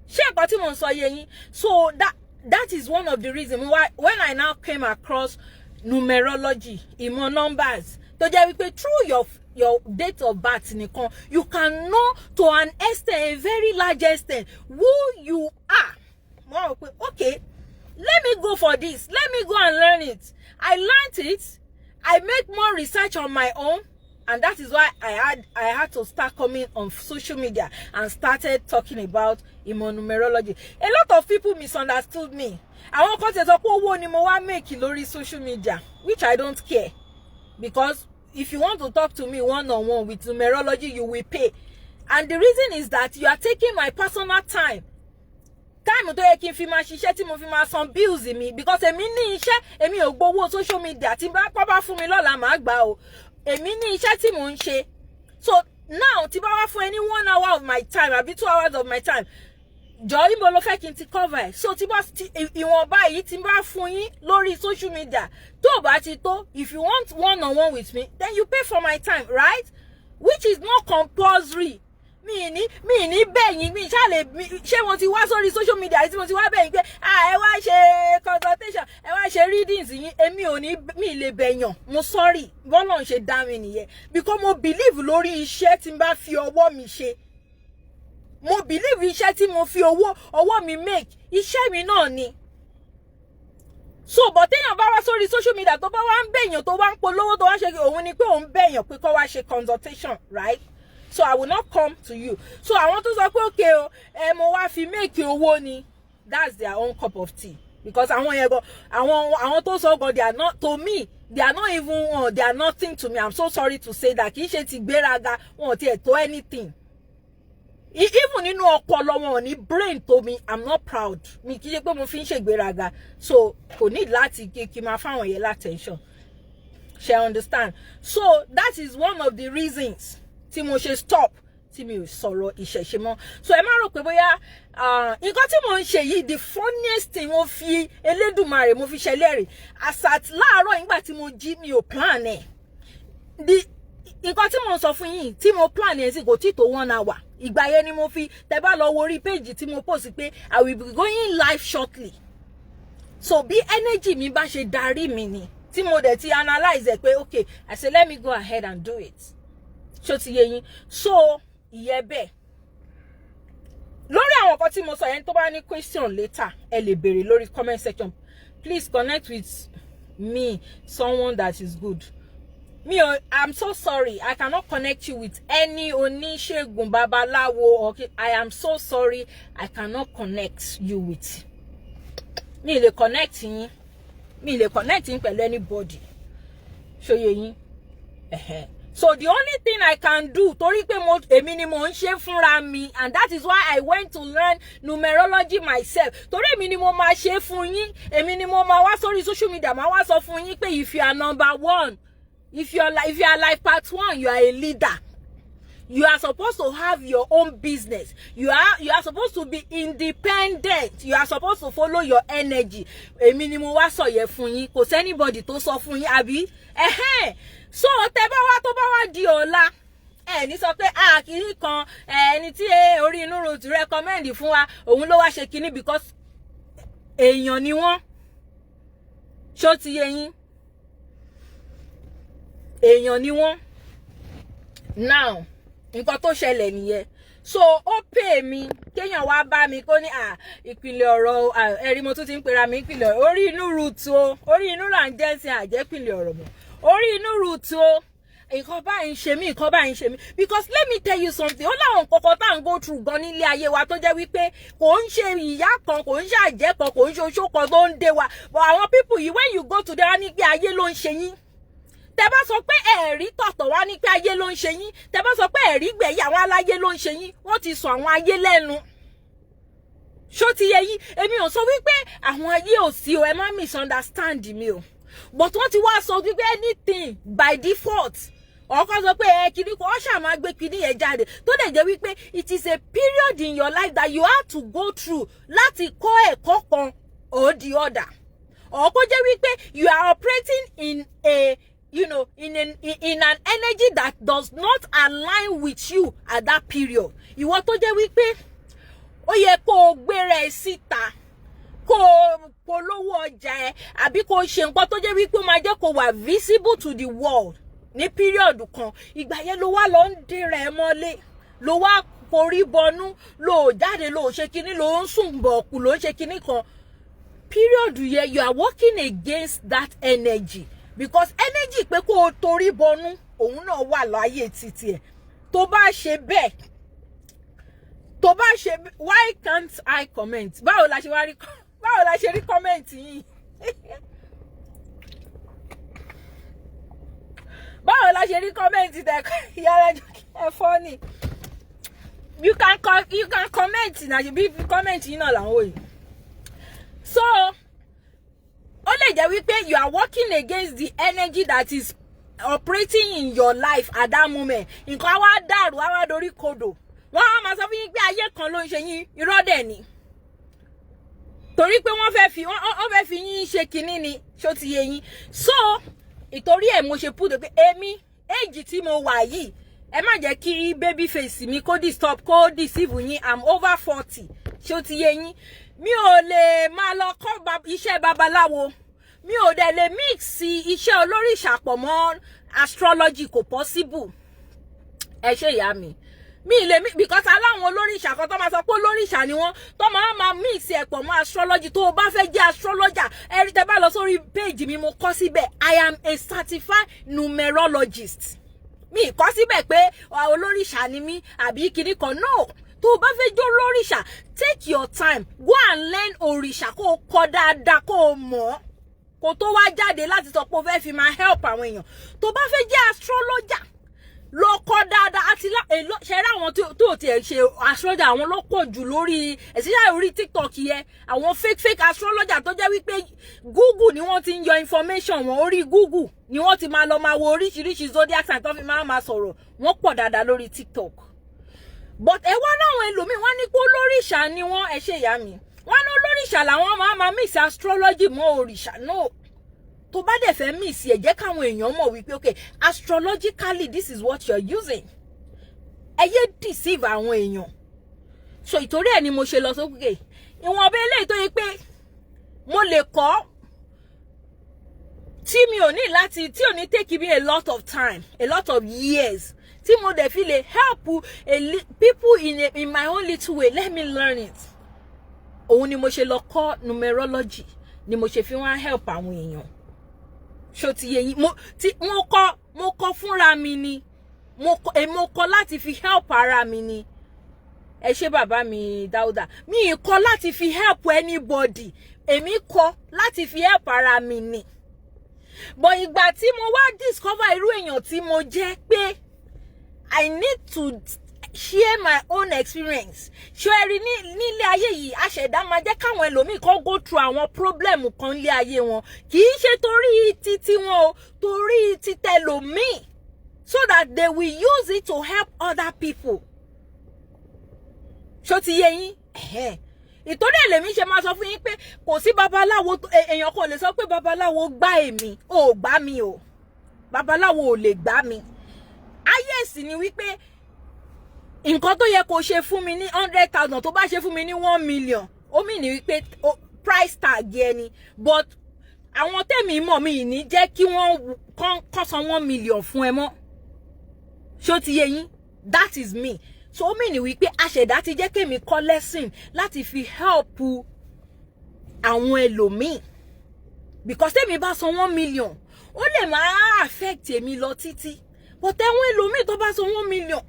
Ṣé nǹkan tí mo ń sọ yé yín? So that is one of the reasons why, when I now came across numerology, ìmọ̀ numbers, tó jẹ́ wípé through your date of birth nìkan, you can know to an extent, a very large extent, who you are. Mo rò pé, okay, let me go for this, let me go and learn it. I learnt it, I make more research on my own, and that is why I had to start coming on social media and started talking about ìmọ̀ numerology. A lot of people misunderstood me. Àwọn kan ti sọ pé owó ni mo wá make lórí social media, which I don't care, because if you want to talk to me one on one with numerology, you will pay. And the reason is that you are taking my personal time, time tó yẹ kí n fi máa ṣiṣẹ́, tí mo fi máa san bills mi, because èmi ní iṣẹ́. Èmi ò gbowó social media. Tí bá pọ́ bá fún mi lọ́la, màá gbà o. Èmi ní iṣẹ́ tí mò ń ṣe. So now, tí bá wá fún ẹ ní 1 hour of my time àbí 2 hours of my time, jọ, ibo ló fẹ́ kí n ti cover ẹ̀? So tí bá ti ìwọ̀nba yìí tí n bá fún yín lórí social media, tó o bá ti tó, if you want one on one with me, then you pay for my time, right? Which is not compulsory. Mi ní bẹ̀yìn mi ṣáà mi. Ṣé mo ti wá sórí social media tí mo ti wá bẹ̀yìn pé, ah, ẹ wá ṣe consultation, ẹ wá ṣe readings yín? Èmi ò ní, mi lè bẹ̀yàn. Mo sorry, bọ́lọ̀ ń ṣe dá mi nìyẹn, because mo believe lórí iṣẹ́ tí n bá fi ọwọ́ mi ṣe. Mo believe iṣẹ́ tí mo fi owó ọwọ́ mi make, iṣẹ́ mi náà ni. So, but téèyàn bá wá sórí social media, tó bá wá ń bẹ̀yàn, tó wá ń polówó, tó wá ń ṣe, òun ni pé òun bẹ̀yàn pé kó wá ṣe consultation, right? So I will not come to you. So àwọn tó sọ pé, okay o, ẹ mo wá fi make owó ni, that's their own cup of tea, because àwọn yẹn gan, àwọn tó sọ gan, they are not to me, they are not even they are nothing to me. I'm so sorry to say that. Kì í ṣe ti gbéraga, wọn ò tiẹ̀ tó anything. Even nínú ọpọlọ, wọn ò ní brain tó mi. I'm not proud, mi kì í ṣe pé mo fi ń ṣègbéraga. So kò ní láti kí máa fáwọn yẹn l'attention. Ṣe understand? So that is one of the reasons tí mo ṣe stop, tí mi ò sọ̀rọ̀ ìṣẹ̀ṣe mọ́. So ẹ má rò pé bóyá nǹkan tí mo ń ṣe yìí, the funniest thing, mo fi Elédùmarè, mo fi ṣẹlẹ́rìí, as at láàárọ̀ nígbà tí mo jí, mi ò plan ẹ̀. The nǹkan tí mo ń sọ fún yín tí mo plan ẹ̀ sí kò tí tó 1 hour. Ìgbà yẹn ni mo fi tẹ bá lọ wo orí page tí mo post pé I will be going live shortly. So bí energy mi bá ṣe darí mi ni, tí mo dẹ̀ ti analyse ẹ̀ pé, okay, I say, let me go ahead and do it. Ṣó ti yé yín? So ìyẹn bẹ́ẹ̀. Lórí àwọn nǹkan tí mo sọ yẹn, tó bá ní question later, ẹ lè béèrè lórí comment section. Please connect with me, someone that is good. Mi ò, I'm so sorry, I cannot connect you with any oníṣègùn, babaláwo. Okay, I am so sorry, I cannot connect you with, mi lè connect yín, mi lè connect yín pẹ̀lú anybody. Ṣó yé yín? Ẹ̀hẹ̀. So the only thing I can do, torí pé mo, èmi ni mo ń ṣe fúnra mi, and that is why I went to learn numerology myself, torí èmi ni mo máa ṣe fún yín, èmi ni mo máa wá sórí social media, máa wá sọ fún yín pé if you are number one, if you are like part one, you are a leader, you are supposed to have your own business, you are supposed to be independent, you are supposed to follow your energy. Èmi ni mo wá sọ yẹn fún yín. Kò sí anybody tó sọ fún yín, àbí? Ẹhẹ́n. So tẹ bá wá, tó bá wá di ọ̀la, ẹ ní sọ pé a kìíní kan, ẹni tí orí inú root recommend fún wa, òun ló wá ṣe kinní, because èèyàn ni wọ́n. Ṣó ti yé yín? Èèyàn ni wọ́n. Now, nǹkan tó ṣẹlẹ̀ nìyẹn. So ó pè mí kéèyàn wá bá mi kó ní à ìpìlẹ̀ ọ̀rọ̀ ẹ̀rí, mo tún ti ń pera mi ìpìlẹ̀ orí inú root o. Orí inú là ń jẹ́ sí àjẹpìlẹ̀ ọ̀rọ̀ mọ́. Orí inú root o, nǹkan báyìí ń ṣe mí, nǹkan báyìí ń ṣe mí. Because let me tell you something, ó láwọn nǹkan kan tá à ń go through gan nílé ayé wa, tó jẹ́ wípé kò ń ṣe ìyá kan, kò ń ṣe àjẹ́ kan, kò ń ṣe oṣó kan tó ń dé wa. But àwọn people yìí, when you go to them, wọ́n ní pé ayé ló ń ṣe yín. Tẹ bá sọ pé ẹ̀rí tọ̀tọ̀, wá ní pé ayé ló ń ṣe yín. Tẹ bá sọ pé ẹ̀rí gbẹ̀yì, àwọn aláyé ló ń ṣe yín. Wọ́n ti sọ àwọn ayé lẹ́nu. Ṣó ti yé yín? Èmi ò sọ wípé àwọn ayé ò sí o, ẹ má misunderstand mi o, but wọ́n ti wá sọ wípé anything by default. Ọkọ sọ pé ẹ kìíní kan, ọ ṣáà máa gbé kìíní yẹn jáde, tó dẹ̀ jẹ́ wípé it is a period in your life that you have to go through láti kọ́ ẹ̀kọ́ kan or the other, or kó jẹ́ wípé you are operating in a you know in, a, in in an energy that does not align with you at that period. Ìwọ tó jẹ́ wípé ó yẹ kó o gbéra ẹ síta, kó o polówó ọjà ẹ, àbí kó o ṣe nǹkan tó jẹ́ wípé ó máa jẹ́ kó wà visible to the world ní period kan, ìgbà yẹn ló wá lọ ń dèrè ẹ mọ́lé, ló wá forí bọnú, ló jáde, ló ṣe kinní, ló ń sùn bọ̀ọ̀kù, ló ń ṣe kinní kan. Period yẹn, you are working against that energy, because energy pé kó o torí bọnú, òun náà wà láyé títí ẹ̀. Tó bá ṣe bẹ́ẹ̀, tó bá ṣe, why can't I comment? Báwo la ṣe wá rí, báwo la ṣe rí comment yìí? Báwo la ṣe rí comment tẹ yàrá ẹ fọ́ ni? You can comment na, ṣe bí comment yìí náà làwọn wò yìí. So ó lè jẹ́ wípé you are working against the energy that is operating in your life at that moment. Nǹkan á wá dàrú, á wá dorí kodò, wọ́n á máa sọ fún yín pé ayé kan ló ń ṣe yín. Irọ́ dẹ̀ ni, torí pé wọ́n fẹ́ fi yín ṣe kinní ni. Ṣó ti yé yín? So ìtorí ẹ̀ mo ṣe put pé èmi, age tí mo wà yìí, ẹ má jẹ́ kí baby face mi kó disturb, kó deceive yín. I'm over 40. Ṣó ti yé yín? Mi ò lè máa lọ kọ́ iṣẹ́ babaláwo, mi ò dẹ̀ lè mix iṣẹ́ olóríṣà pọ̀ mọ́ astrology, kò possible. Ẹ ṣe ìyá mi, mi lè mi, because aláwọn olóríṣà kan tó máa sọ pé olóríṣà ni wọ́n, tó máa máa mix ẹ̀ pọ̀ mọ́ astrology. Tó o bá fẹ́ jẹ́ astrologer, ẹ rí, tẹ́ bá lọ sórí page mi, mo kọ síbẹ̀, I am a certified numerologist. Mi kọ síbẹ̀ pé olóríṣà ni mí àbí kinní kan. No, tó o bá fẹ́ jẹ́ olóríṣà, take your time, go and learn òrìṣà, kó o kọ́ dáadáa, kó o mọ̀ ọ́, kó tó wá jáde láti sọ pé o fẹ́ fi máa help àwọn èèyàn. Tó bá fẹ́ jẹ́ astrologer, lọ kọ́ dáadáa. Àti ṣe rí àwọn tó tiẹ̀ ṣe astrologer, àwọn ló pọ̀ jù lórí, especially orí TikTok yẹn, àwọn fake fake astrologer tó jẹ́ wípé Google ni wọ́n ti ń yọ information wọn, orí Google ni wọ́n ti máa lọ máa wo oríṣiríṣi zodiac sign tó fi máa máa sọ̀rọ̀. Wọ́n pọ̀ dáadáa lórí TikTok. But ẹ wá láwọn ẹlòmíì, wọ́n ní pé olóríṣà ni wọ́n. Ẹ ṣe ìyá mi, wọ́n ní olóríṣà làwọn máa máa mix astrology mọ́ òrìṣà. No, tó bá dẹ̀ fẹ́ mix ẹ̀, jẹ́ káwọn èèyàn mọ̀ wípé, okay, astrologically, this is what you're using. Ẹ yé deceive àwọn èèyàn. So ìtorí ẹ̀ ni mo ṣe lọ sókè ìwọ̀nba eléyìí tó yẹ pé mo lè kọ́, tí mi ò ní láti, tí ò ní take me a lot of time, a lot of years, tí mo dẹ̀ fi lè help people in my own little way. Let me learn it. Òun ni mo ṣe lọ kọ́ numerology, ni mo ṣe fi wá help àwọn èèyàn. Ṣó ti yé yín? Mo tí mo kọ́, mo kọ́ fúnra mi ni. Mo kọ́ láti fi help ara mi ni. Ẹ ṣé, bàbá mi Dáúdà. Mi ì kọ́ láti fi help anybody, èmi kọ́ láti fi help ara mi ni. But ìgbà tí mo wá discover irú èèyàn tí mo jẹ́, pé I need to share my own experience. Ṣé ẹ rí, ní nílé ayé yìí, aṣẹ̀dá máa jẹ́ káwọn ẹlòmíì kan go through àwọn problem kan nílé ayé wọn. Kì í ṣe torí títí wọn o, torí títẹlòmíì, so that they will use it to help other people. Ṣó ti yé yín? Ìtorí ẹ̀ lèmi ṣe máa sọ fún yín pé kò sí babaláwo, èèyàn kò lè sọ pé babaláwo gbá èmi, ò gbá mi o. Babaláwo ò lè gbá mi. Ayé èsì ni wípé nǹkan tó yẹ kó ṣe fún mi ní 100,000, tó bá ṣe fún mi ní 1 million, ó mì ní wípé price tag yẹn ni. But àwọn tèmi mọ̀, mi ní jẹ́ kí wọ́n kàn san 1 million fún ẹ mọ́. Ṣó ti yé yín? That is me. So ó mì ní wípé aṣẹ̀dá ti jẹ́ kémi kọ́ lesson láti fi help àwọn ẹlòmíì, because tèmi bá san 1 million, ó lè máa affect èmi lọ títí, but àwọn ẹlòmíì tó bá san 1 million,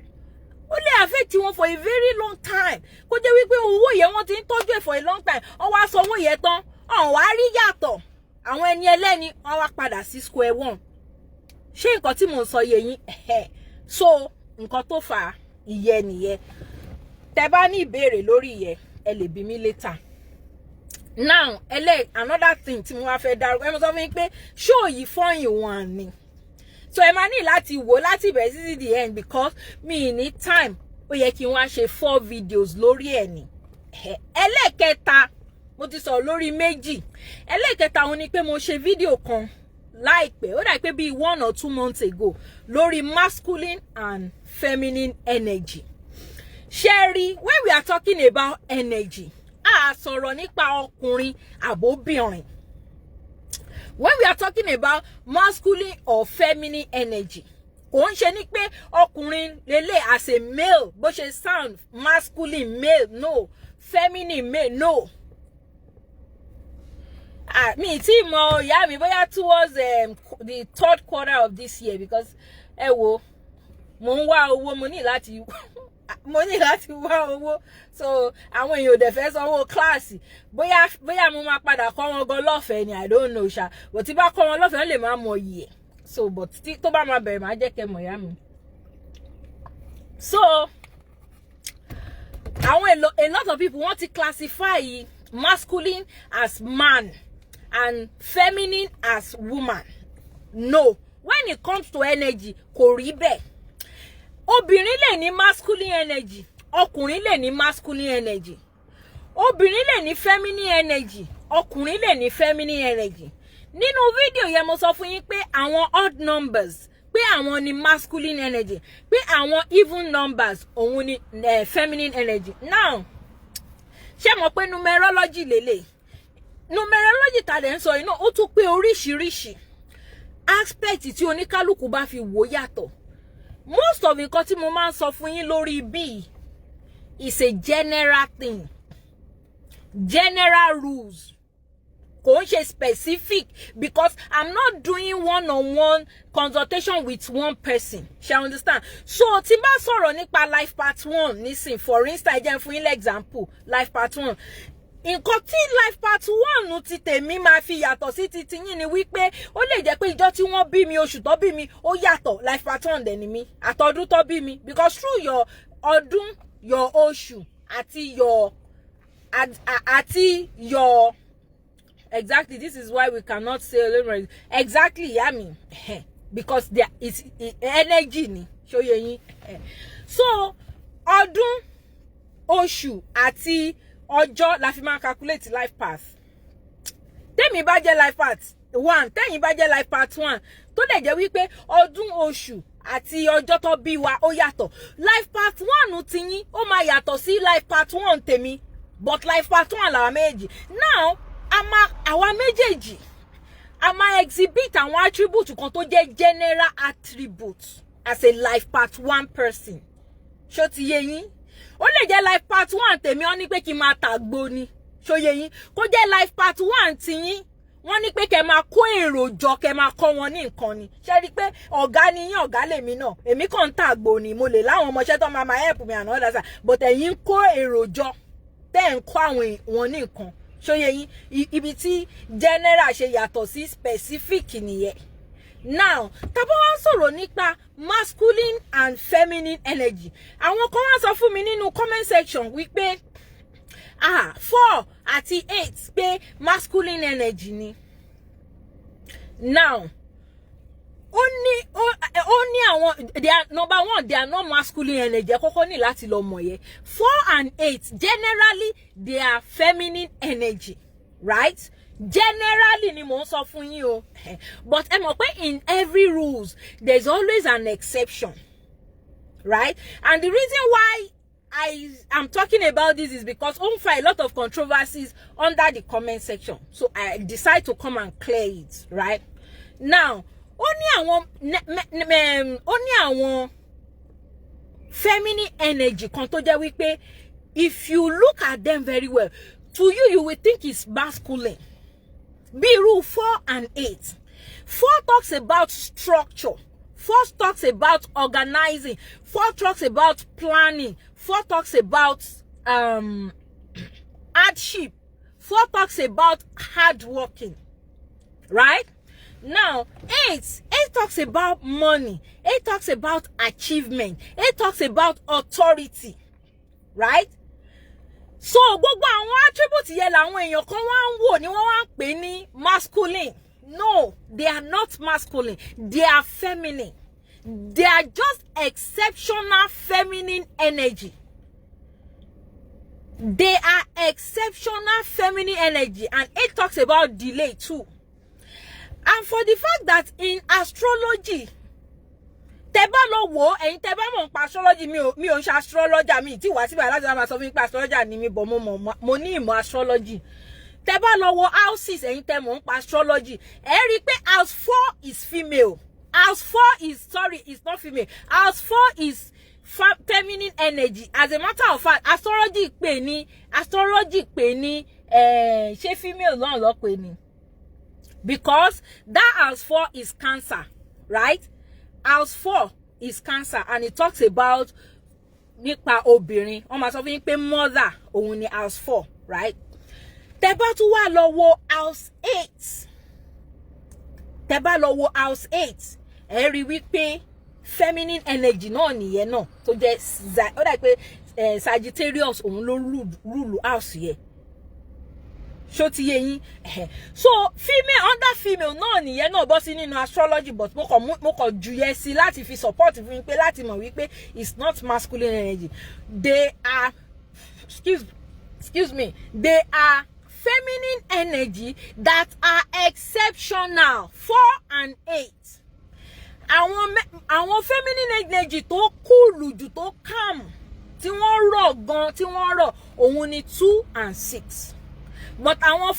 ó lè affect wọn for a very long time, kó jẹ́ wípé owó yẹn, wọ́n ti ń tọ́jú ẹ̀ for a long time, wọ́n wá san owó yẹn tán, ọ̀hún wá rí yàtọ̀, àwọn ẹni ẹlẹ́ni wọ́n wá padà sí square one. Ṣé nǹkan tí mò ń sọ yé yín? So nǹkan tó fà á ìyẹn nìyẹn. Tẹ bá ní ìbéèrè lórí ìyẹn, ẹ lè bí mi later. Now, ẹlẹ́ another thing tí mo wá fẹ́ dárúkọ, ẹ mo sọ fún yín pé show yìí four in one ni. So ẹ máa ní láti wò láti ìbẹ̀rẹ̀ títí the end, because mi ní time. Ó yẹ kí n wá ṣe four videos lórí ẹ̀ ní. Ẹlẹ́ẹ̀kẹta, mo ti sọ̀rọ̀ lórí méjì. Ẹlẹ́ẹ̀kẹta òun ni pé mo ṣe fídíò kan láìpẹ́, ó dà pé bíi 1 or 2 months ago, lórí masculine and feminine energy. Ṣé rí, when we are talking about energy, a sọ̀rọ̀ nípa ọkùnrin àbóbìnrin. When we are talking about masculine or feminine energy, kò ń ṣe ní pé ọkùnrin lélẹ̀ as a male, bó ṣe sound, masculine male, no, feminine male, no. Ah, mi tí mọ ìyá mi, bóyá towards the third quarter of this year, because ẹ wo, mo ń wá owó, mo ní láti wá owó. So àwọn èèyàn ò dẹ̀ fẹ́ sanwó kíláàsì. Bóyá mo máa padà kọ́ wọn gan lọ́fẹ̀ẹ́ ni, I don't know ṣá. But tí bá kọ́ wọn lọ́fẹ̀ẹ́, wọ́n lè má mọ iyì ẹ̀. So but tí tó bá máa bẹ̀rẹ̀, máa jẹ́ kẹ́ mọ̀, ìyá mi. So àwọn a lot of people, wọ́n ti classify masculine as man and feminine as woman. No, when it comes to energy, kò rí bẹ́ẹ̀. Obìnrin lè ní masculine energy, ọkùnrin lè ní masculine energy. Obìnrin lè ní feminine energy, ọkùnrin lè ní feminine energy. Nínú fídíò yẹn, mo sọ fún yín pé àwọn odd numbers, pé àwọn ni masculine energy, pé àwọn even numbers òun ni feminine energy. Now, ṣé mọ̀ pé numerology lélẹ̀, numerology ta lè ń sọ yìí náà, ó tún pé oríṣiríṣi aspect tí oníkálukú bá fi wò yàtọ̀. Most of nǹkan tí mo máa ń sọ fún yín lórí bíi is a general thing, general rules, kò ń ṣe specific, because I'm not doing one-on-one consultation with one person. Ṣe understand? So tí n bá sọ̀rọ̀ nípa life path one nísìn, for instance, jẹ́ n fún yín lẹ́ example, life path one, nǹkan tí life path one ti tèmi máa fi yàtọ̀ sí ti tiyín ni wípé ó lè jẹ́ pé ìjọ tí wọ́n bí mi, oṣù tó bí mi, ó yàtọ̀. Life path one dẹ̀ ni mi, àtọdún tó bí mi, because through your ọdún, your oṣù àti your exactly. This is why we cannot say exactly, ìyá mi, because there is energy ni. Ṣó yé yín? So ọdún, oṣù àti ọjọ́ la fi máa calculate life path. Tẹ́mi bá jẹ́ life path one, tẹ́yìn bá jẹ́ life path one, tó dẹ̀ jẹ́ wípé ọdún, oṣù àti ọjọ́ tó bí wa ó yàtọ̀, life path one tiyín ó máa yàtọ̀ sí life path one tèmi, but life path one làwa méjì. Now, a máa, àwa méjèèjì, a máa exhibit àwọn attribute kan tó jẹ́ general attribute as a life path one person. Ṣó ti yé yín? Ó lè jẹ́ life path one tèmi, wọ́n ní pé kí n máa tàgbo ni. Ṣó yé yín? Kó jẹ́ life path one tiyín, wọ́n ní pé kẹ́ máa kó èrò jọ, kẹ́ máa kọ́ wọn ní nǹkan ni. Ṣé rí i pé ọ̀gá ni yín, ọ̀gá lèmi náà. Èmi kàn ń tàgbo ni, mo lè láwọn ọmọọṣẹ́ tó máa máa help me and all that, but ẹ̀yin ń kó èrò jọ, tẹ́ ń kọ́ àwọn wọn ní nǹkan. Ṣó yé yín? Ibi tí general ṣe yàtọ̀ sí specific nìyẹn. Now, tá bá wá sọ̀rọ̀ nípa masculine and feminine energy, àwọn kan wá sọ fún mi nínú comment section wípé, ah, four àti eight, pé masculine energy ni. Now, ó ní àwọn, they are, number one, they are not masculine energy. Ẹ kọ́kọ́ ní láti lọ mọ̀ yẹn. Four and eight, generally they are feminine energy, right? Generally ni mò ń sọ fún yín o. But ẹ mọ̀ pé in every rules there is always an exception, right? And the reason why I am talking about this is because ó ń fa a lot of controversies under the comment section, so I decide to come and clear it right now. Ó ní àwọn feminine energy kan tó jẹ́ wípé if you look at them very well, to you, you will think it's masculine, bí irú four and eight. Four talks about structure, four talks about organizing, four talks about planning, four talks about hardship, four talks about hard working, right? Now, eight, eight talks about money, eight talks about achievement, eight talks about authority, right? So gbogbo àwọn attribute yẹn làwọn èèyàn kan wá ń wò ní wọ́n wá ń pè ní masculine. No, they are not masculine, they are feminine. They are just exceptional feminine energy. They are exceptional feminine energy, and it talks about delay too. And for the fact that in astrology, tẹ́ bá lọ wò ó, ẹ̀yin tẹ́ bá mọ̀ nípa astrology, mi ò ń ṣe astrologer, mi tí wàá síbẹ̀ láti máa sọ fún mi pé astrologer ni mi, bọ̀ mo mọ̀, mo ní ìmọ̀ astrology. Tẹ́ bá lọ wo houses, ẹ̀yin tẹ́ mọ̀ nípa astrology, ẹ rí i pé house 4 is female. House 4 is, sorry, is not female. House 4 is feminine energy. As a matter of fact, astrology pè ní, ṣé female náà lọ pè ní? Because that house 4 is Cancer, right? House 4 is Cancer, and it talks about nípa obìnrin. Wọ́n máa sọ fún yín pé mother òun ni house 4, right? Tẹ́ bá tún wá lọ wo house 8, tẹ́ bá lọ wo house 8, ẹ rí wípé feminine energy náà nìyẹn náà, tó jẹ́, ó dà pé Sagittarius òun ló rule house yẹn. Ṣó ti yé yín? So female, under female náà nìyẹn náà bọ́ sí nínú astrology, but mo kàn jù yẹ sí láti fi support fún yín pé láti mọ̀ wípé it's not masculine energy. They are, excuse me, they are feminine energy that are exceptional. 4 and 8, àwọn feminine energy tó cool jù, tó calm, tí wọ́n rọ̀ gan, tí wọ́n rọ̀, òun ni 2 and 6. But àwọn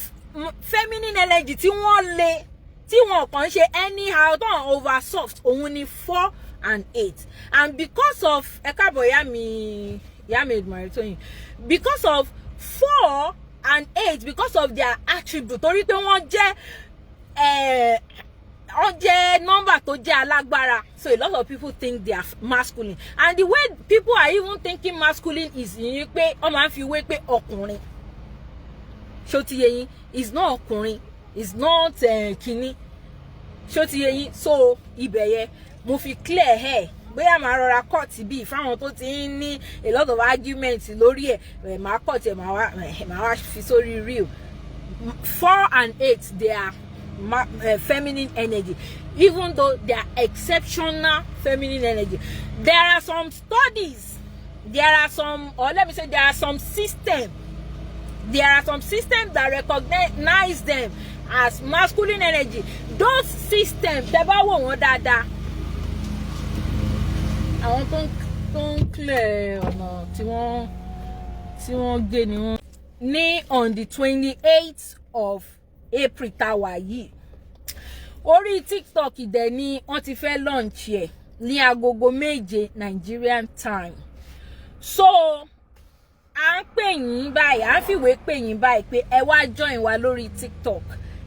feminine energy tí wọ́n le, tí wọ́n kàn ń ṣe anyhow, tó ń over soft, òun ni 4 and 8. And because of, ẹ káàbọ̀, ìyá mi, ìyá mi Èdùmàrè Tóyìn, because of 4 and 8, because of their attribute, torí pé wọ́n jẹ́ nọ́mbà tó jẹ́ alágbára, so a lot of people think they are masculine. And the way people are even thinking masculine is yìí pé wọ́n máa ń fi wé pé ọkùnrin. Ṣó ti yé yín? Is not ọkùnrin, is not kínní. Ṣó ti yé yín? So ibẹ̀ yẹn mo fi clear hair. Bóyá màá rọra cut bíi fáwọn tó ti ń ní a lot of argument lórí ẹ̀, màá cut ẹ̀, màá wá fi sórí reel. 4 and 8, they are feminine energy, even though they are exceptional feminine energy. There are some studies, there are some, or let me say, there are some system, there are some systems that recognize them as masculine energy. Those systems, tẹ́ bá wò wọ́n dáadáa, àwọn tó ń clear ọ̀nà tí wọ́n gé ni wọ́n. Ní on the 28th of April tá a wà yìí, orí TikTok dẹ̀ ni wọ́n ti fẹ́ launch ẹ̀ ní agogo 7 Nigerian time. So à ń pè yín báyìí, à ń fìwé pè yín báyìí pé ẹ wá join wa lórí TikTok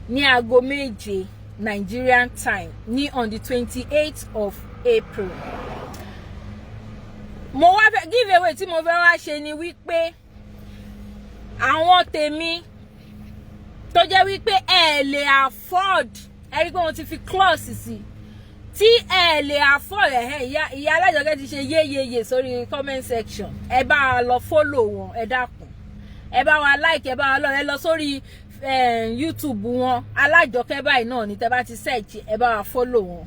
ní aago 7 Nigerian time ní on the 28th of April. Mo wá fẹ́ give away tí mo fẹ́ wá ṣe ni wípé àwọn tèmi tó jẹ́ wípé ẹ lè afford, ẹ rí pé wọ́n ti fi clause sí, tí ẹ lè afford ẹ̀, ìyá alájọkẹ́ ti ṣe yéyeye sórí comment section. Ẹ bá wa lọ follow wọn, ẹ dákun, ẹ bá wa like, ẹ bá wa lọ, ẹ lọ sórí YouTube wọn, Alájọkẹ́ báyìí náà ní tẹ́ bá ti search, ẹ bá wa follow wọn,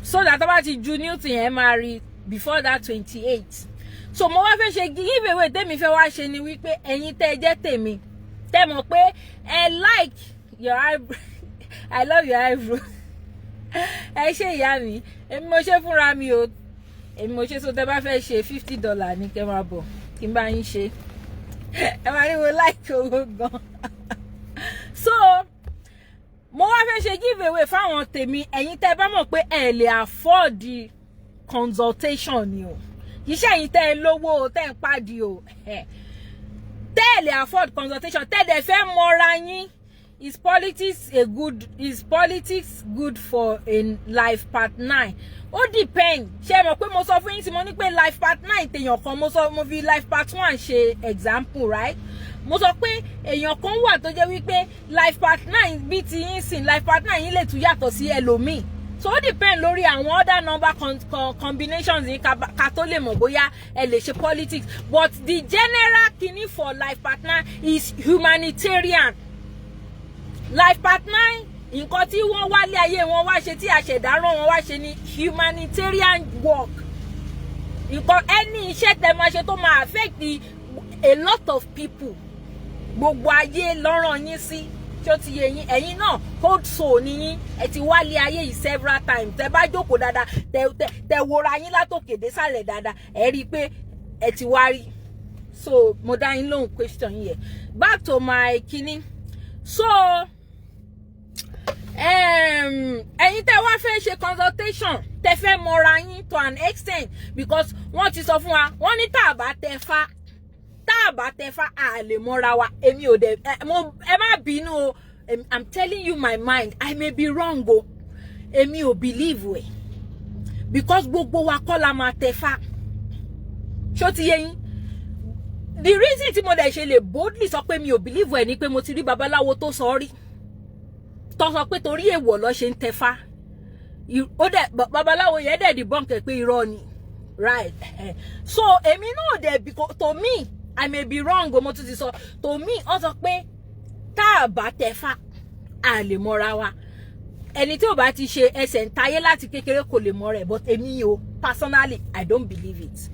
so that tó bá ti ju new thing, ẹ máa rí before that 28. So mo wá fẹ́ ṣe give away. Tèmi fẹ́ wá ṣe ni wípé ẹ̀yin tẹ́ ẹ jẹ́ tèmi, tẹ́ mọ̀ pé ẹ like your eyebrow, I love your eyebrow, ẹ ṣe ìyá mi, èmi mo ṣe fúnra mi o, èmi mo ṣe. So tẹ́ bá fẹ́ ṣe, $50 ní kẹ́ máa bọ̀ kí n bá yín ṣe. Ẹ máa ní mo like owó gan. So mo wá fẹ́ ṣe give away fáwọn tèmi, ẹ̀yin tẹ́ bá mọ̀ pé ẹ lè afford consultation ni o, kì í ṣe ẹ̀yin tẹ́ ẹ lówó o, tẹ́ ẹ ń pàdé o, tẹ́ ẹ lè afford consultation, tẹ́ ẹ dẹ̀ fẹ́ mọ́ra yín. Is politics good for a life path 9? Ó depend. Ṣé ẹ mọ̀ pé mo sọ fún yín tí mo ní pé life path 9 tèèyàn kan, mo sọ, mo fi life path 1 ṣe example, right? Mo sọ pé èèyàn kan wà tó jẹ́ wípé life path 9 bí ti yín sìn, life path 9 yín lè tún yàtọ̀ sí ẹlòmíì. So ó depend lórí àwọn other number combinations yín ká tó lè mọ̀ bóyá ẹ lè ṣe politics. But the general kini for life path 9 is humanitarian. Life path 9. Nǹkan tí wọ́n wálé ayé wọn wá ṣe, tí àṣẹ̀dá rán wọn wá ṣe ni humanitarian work. Nǹkan ẹni iṣẹ́ tẹ máa ṣe tó máa affect a lot of people, gbogbo ayé lọ́rọ̀ yín sí. Tí ó ti yé yín? Ẹ̀yin náà, old soul ni yín. Ẹ ti wálé ayé yìí several times. Tẹ bá jókòó dáadáa, tẹ wora yín látòkè désàlẹ̀ dáadáa, ẹ rí i pé ẹ ti wá rí. So mo dá yín lóhùn question yẹn. Back to my kini. So ẹ̀yin tẹ́ wá fẹ́ ṣe consultation, tẹ́ fẹ́ mọra yín to an extent, because wọ́n ti sọ fún wa, wọ́n ní tá a bá tẹ fá, tá a bá tẹ fá, a lè mọra wa. Èmi ò dẹ̀ ẹ mo, ẹ má bínú o, I'm telling you my mind. I may be wrong o. Èmi ò believe ẹ, because gbogbo wa kọ́ la máa tẹ fá. Ṣó ti yé yín? The reason tí mo dẹ̀ ṣe lè boldly sọ pé mi ò believe ẹ ni pé mo ti rí babaláwo tó sọ rí, tó sọ pé torí èèwọ̀ ló ṣe ń tẹfá. Ó dẹ̀ babaláwo yẹn dẹ̀ debunk ẹ̀ pé irọ́ ni, right? So èmi náà dẹ̀, to me, I may be wrong o, mo tún ti sọ, to me, ó sọ pé tá a bá tẹfá, a lè mọra wa. Ẹni tí ò bá ti ṣe ẹsẹ̀ ń tayé láti kékeré kò lè mọ rẹ̀. But èmi o, personally, I don't believe it.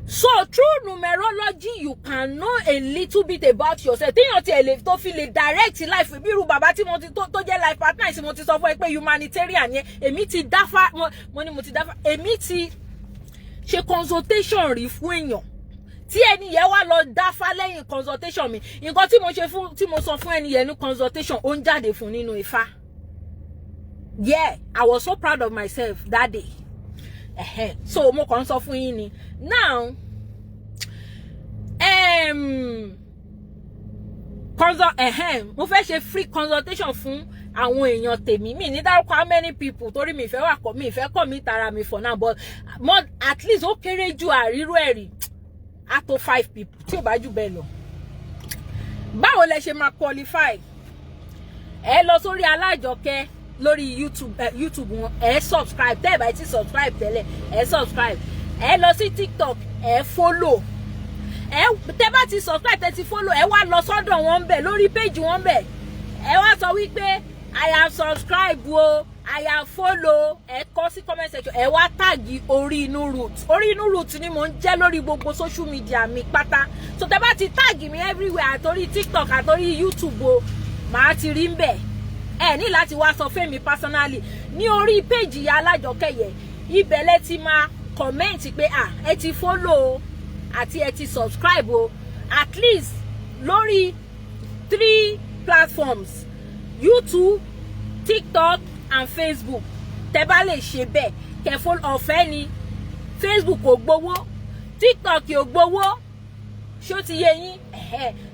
So through numerology, you can know a little bit about yourself, téèyàn tiẹ̀ lè tó fi lè direct life. Bí irú bàbá tí mo ti tó jẹ́ life partner tí mo ti sọ fún ẹ pé humanitarian yẹn, èmi ti dáfá, mo ní mo ti dáfá, èmi ti ṣe consultation rí fún èèyàn tí ẹni yẹn wá lọ dáfá lẹ́yìn consultation mi. Nǹkan tí mo ṣe fún, tí mo sọ fún ẹni yẹn ní consultation, ó ń jáde fún nínú Ifá. Yeah, I was so proud of myself that day. So mo kàn ń sọ fún yín ni. Now, consult, mo fẹ́ ṣe free consultation fún àwọn èèyàn tèmi. Mi ní dárúkọ how many people, torí mi ìfẹ́ wà kọ́, mi ìfẹ́ kọ́ mi tara mi for now, but more, at least ó kéré ju àríró ẹ̀rí á tó five people, tí ò bá jù bẹ́ẹ̀ lọ. Báwo lẹ ṣe máa qualify? Ẹ lọ sórí Alájọkẹ́ lórí YouTube, YouTube wọn, ẹ subscribe. Tẹ́ ẹ bá ti subscribe tẹ́lẹ̀, ẹ subscribe. Ẹ lọ sí TikTok, ẹ follow. Ẹ tẹ́ bá ti subscribe, tẹ́ ti follow, ẹ wá lọ sọ́dọ̀ wọn bẹ̀, lórí page wọn bẹ̀, ẹ wá sọ wípé "I have subscribed o, I have follow." Ẹ kọ sí comment section, ẹ wá tag Orí Inú Root. Orí Inú Root ni mò ń jẹ́ lórí gbogbo social media mi pátá. So tẹ́ bá ti tag mi everywhere, àtòrí TikTok, àtòrí YouTube o, màá ti rí ń bẹ̀. Ẹ ní láti wá sọ fẹ́mi personally ní orí page ìyá Alájọkẹ́ yẹn. Ibẹ̀ lẹ ti máa comment pé ah, ẹ ti follow o àti ẹ ti subscribe o. At least lórí three platforms, YouTube, TikTok and Facebook. Tẹ́ bá lè ṣe bẹ́ẹ̀, kẹ́ follow, ọ̀fẹ́ ni. Facebook ò gbowó, TikTok ò gbowó. Ṣó ti yé yín?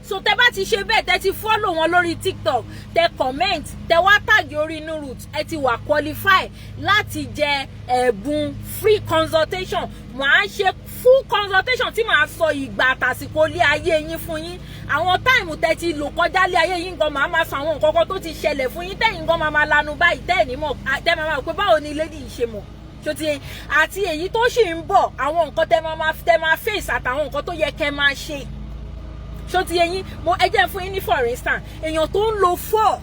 So tẹ́ bá ti ṣe bẹ́ẹ̀, tẹ́ ti follow wọn lórí TikTok, tẹ́ comment, tẹ́ wá tag Orí Inú Root, ẹ ti wà qualify láti jẹ ẹ̀bùn free consultation. Màá ṣe full consultation tí màá sọ ìgbà àtàsìkò ilé ayé yín fún yín, àwọn time tẹ́ ti lò kọjá ilé ayé yín gan. Màá máa sọ àwọn nǹkan kan tó ti ṣẹlẹ̀ fún yín, tẹ́yìn gan máa máa lanu báyìí, tẹ́ ẹ̀ ní mọ̀, tẹ́ máa máa pé báwo ni lady yìí ṣe mọ̀. Ṣó ti àti èyí tó sì ń bọ̀, àwọn nǹkan tẹ́ máa face àtàwọn nǹkan tó yẹ kẹ́ máa ṣe. Ṣó ti yé yín? Mo ẹ jẹ́ fún yín ní for instance, èèyàn tó ń lo 4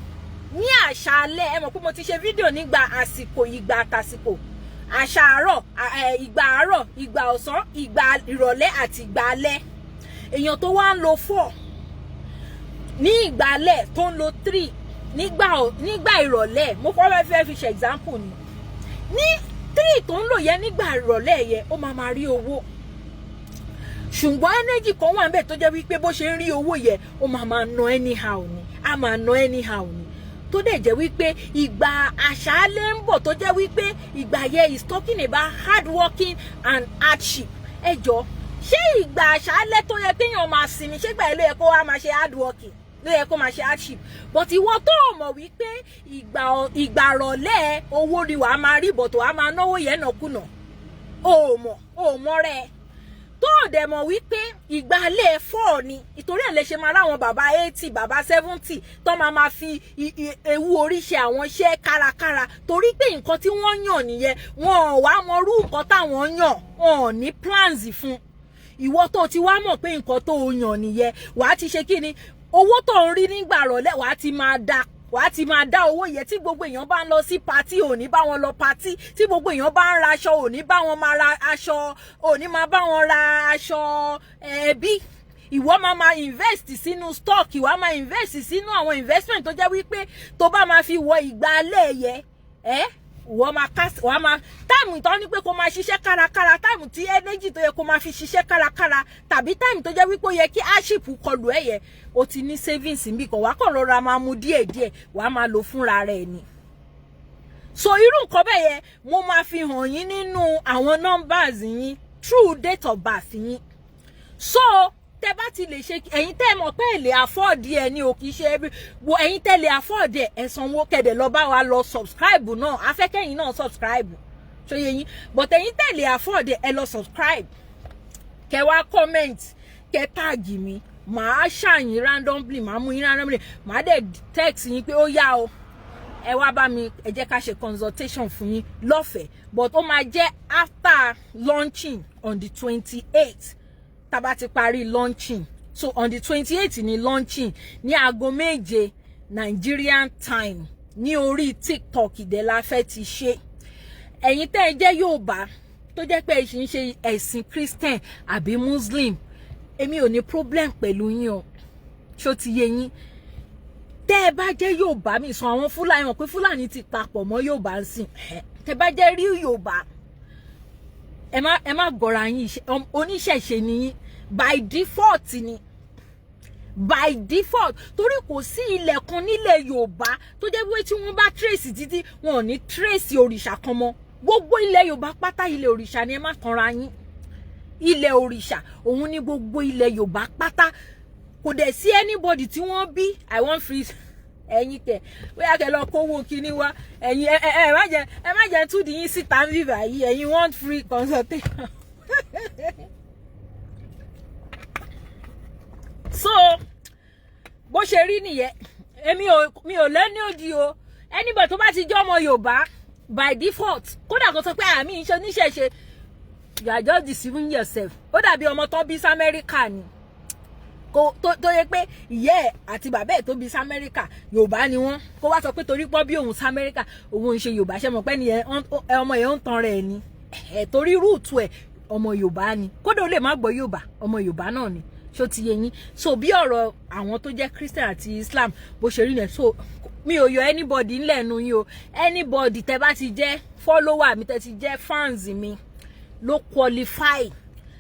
ní àṣálẹ́. Ẹ mọ̀ pé mo ti ṣe fídíò nígbà àsìkò, ìgbà àtàsìkò, àṣà àárọ̀, ìgbà àárọ̀, ìgbà ọ̀sán, ìgbà ìrọ̀lẹ́ àti ìgbà alẹ́. Èèyàn tó wá ń lo 4 ní ìgbà alẹ́, tó ń lo 3 nígbà ìrọ̀lẹ́, mo kọ́ fẹ́ fi ṣe example ni, ní 3 tó ń lò yẹn nígbà ìrọ̀lẹ́ yẹn, ó máa máa rí owó, ṣùgbọ́n energy kan wà níbẹ̀ tó jẹ́ wípé bó ṣe ń rí owó yẹn, ó máa máa ná anyhow ni, á máa ná anyhow ni. Tó dẹ̀ jẹ́ wípé ìgbà àṣálẹ́ ń bọ̀, tó jẹ́ wípé ìgbà yẹn is talking about hard working and hardship. Ẹ jọ, ṣé ìgbà àṣálẹ́ tó yẹ kéèyàn máa sinmi, ṣé ìgbà yẹn ló yẹ kó wá máa ṣe hard working, ló yẹ kó máa ṣe hardship? But ìwọ tó mọ̀ wípé ìgbà rọ̀lẹ́ owó ni wàá máa rí, bọ̀ tó wàá máa náwó yẹn nàkúnà, o mọ̀, o mọ̀ rẹ̀, tó o dẹ̀ mọ̀ wípé ìgbàlẹ̀ 4 ni, ìtorí ẹ̀ lè ṣe máa ráwọn bàbá 80, bàbá 70 tó máa máa fi ewu oríṣi àwọn iṣẹ́ kárakára, torí pé nǹkan tí wọ́n yàn nìyẹn. Wọn ò wá mọrú nǹkan táwọn yàn, wọn ò ní plans fún. Ìwọ tó ti wá mọ̀ pé nǹkan tó o yàn nìyẹn, wàá ti ṣe kí ni owó tó ń rí nígbà rọ̀lẹ́, wàá ti máa da Wàá ti máa dá owó yẹn. Tí gbogbo èèyàn bá ń lọ sí party, ò ní bá wọn lọ party. Tí gbogbo èèyàn bá ń ra aṣọ, ò ní bá wọn máa ra aṣọ, ò ní máa bá wọn ra aṣọ ẹbí. Ìwọ máa invest sínú stock, ìwọ máa invest sínú àwọn investment tó jẹ́ wípé tó bá máa fi wọ ìgbà alẹ́ yẹ ẹ́, ìwọ máa kás, wàá máa time tó ní pé kó máa ṣiṣẹ́ kárakára, time tí energy tó yẹ kó máa fi ṣiṣẹ́ kárakára, tàbí time tó jẹ́ wípé ó yẹ kí hardship kọlù ẹ̀ yẹ, o ti ní savings níbì kan, wàá kàn rọra máa mú díẹ̀díẹ̀, wàá máa lò fúnra rẹ̀ ni. So irú nǹkan bẹ́ẹ̀ yẹn, mo máa fi hàn yín nínú àwọn numbers yín through date of birth yín. So tẹ bá ti lè ṣe, ẹ̀yin tẹ́ mọ̀ pé ẹ lè afford ẹ ní o, kì í ṣe every wo. Ẹ̀yin tẹ́ lè afford ẹ, ẹ sanwó kẹ̀dẹ̀ lọ bá wa lọ subscribe náà. Afẹ́kẹ́yìn náà subscribe, ṣó yé yín? But ẹ̀yin tẹ́ lè afford ẹ, ẹ lọ subscribe, kẹ wá comment, kẹ tag mi. Màá ṣàyìn randomly, màá mú yín randomly, màá dẹ̀ text yín pé ó yá o, ẹ wá bá mi, ẹ jẹ́ ká ṣe consultation fún yín lọ́fẹ̀ẹ́. But ó máa jẹ́ after launching on the 28th, tá bá ti parí launching. So on the 28th ni launching, ní aago 7 Nigerian time, ní orí TikTok ìdẹ́ la fẹ́ ti ṣe. Ẹ̀yin tẹ́ ẹ jẹ́ Yorùbá tó jẹ́ pé ẹ ṣì ń ṣe ẹ̀sìn Christian àbí Muslim, èmi ò ní problem pẹ̀lú yín o. Ṣó ti yé yín? Tẹ́ ẹ bá jẹ́ Yorùbá, mi sọ àwọn Fúlàní wọn pé Fúlàní ti papọ̀ mọ́ Yorùbá ń sìn. Tẹ́ bá jẹ́ rí Yorùbá, ẹ má gọra yín. Oníṣẹ̀ṣe ni yín by default ni, by default, torí kò sí ilẹ̀ kan nílẹ̀ Yorùbá tó jẹ́ pé tí wọ́n bá trace títí, wọn ò ní trace òrìṣà kan mọ́. Gbogbo ilẹ̀ Yorùbá pátá, ilẹ̀ òrìṣà ni. Ẹ má tanra yín, ilẹ̀ òrìṣà òun ni gbogbo ilẹ̀ Yorùbá pátá. Kò dẹ̀ sí anybody tí wọ́n bí. I want free. Ẹ̀yin kẹ̀, bóyá kẹ́ lọ kówó kinní wá. Ẹ̀yin ẹ má jẹ́ túdì yín síta ń bíbà yìí. Ẹ̀yin want free consultation. So bó ṣe rí nìyẹn. Èmi ò mi ò lẹ́ni òdì o. Anybody tó bá ti jẹ́ ọmọ Yorùbá by default, kódà kó sọ pé àmì ìṣe oníṣẹ̀ṣe, you are just deceiving yourself. Ó dàbí ọmọ tó bí sí Amẹ́ríkà ni, kó tó yẹ pé ìyá ẹ̀ àti bàbá ẹ̀ tó bí sí Amẹ́ríkà, Yorùbá ni wọ́n, kó wá sọ pé torí pọ́ bí òun sí Amẹ́ríkà, òun ń ṣe Yorùbá. Ṣe mọ̀ pé ni ọmọ yẹn ń tan rẹ̀ ni ẹ̀? Torí root ẹ̀, ọmọ Yorùbá ni. Kódà ó lè má gbọ́ Yorùbá, ọmọ Yorùbá náà ni. Ṣó ti yé yín? So bí ọ̀rọ̀ àwọn tó jẹ́ Christian àti Islam bó ṣe rí nìyẹn. So mi ò yọ anybody ńlẹ̀ nu yín o. Anybody tẹ́ bá ti jẹ́ follower mi, tẹ́ ti jẹ́ fans mi ló qualify.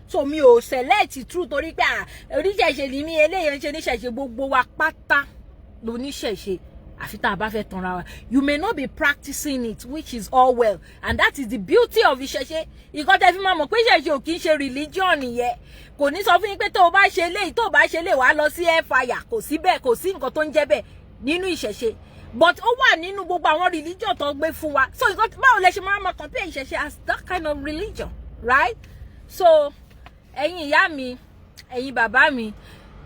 So mi ò select true torí pé oníṣẹ̀ṣe ni mí, eléyìí ń ṣe oníṣẹ̀ṣe. Gbogbo wa pátá lóníṣẹ̀ṣe, àfi tá a bá fẹ́ tanra wa. You may not be practicing it, which is all well, and that is the beauty of ìṣẹ̀ṣe. Ìkan tẹ́ fi máa mọ̀ pé ìṣẹ̀ṣe ò kì í ṣe religion nìyẹn. Kò ní sọ fún yín pé tó o bá ṣe eléyìí, tó o bá ṣe eléyìí, wàá lọ sí hellfire. Kò sí bẹ́ẹ̀, kò sí nǹkan tó ń jẹ́ bẹ́ẹ̀ nínú ìṣẹ̀ṣe, but ó wà nínú gbogbo àwọn religion tó gbé fún wa. So nǹkan báwo lẹ ṣe máa ma compare ìṣẹ̀ṣe as that kind of religion, right? So ẹ̀yin ìyá mi, ẹ̀yin bàbá mi,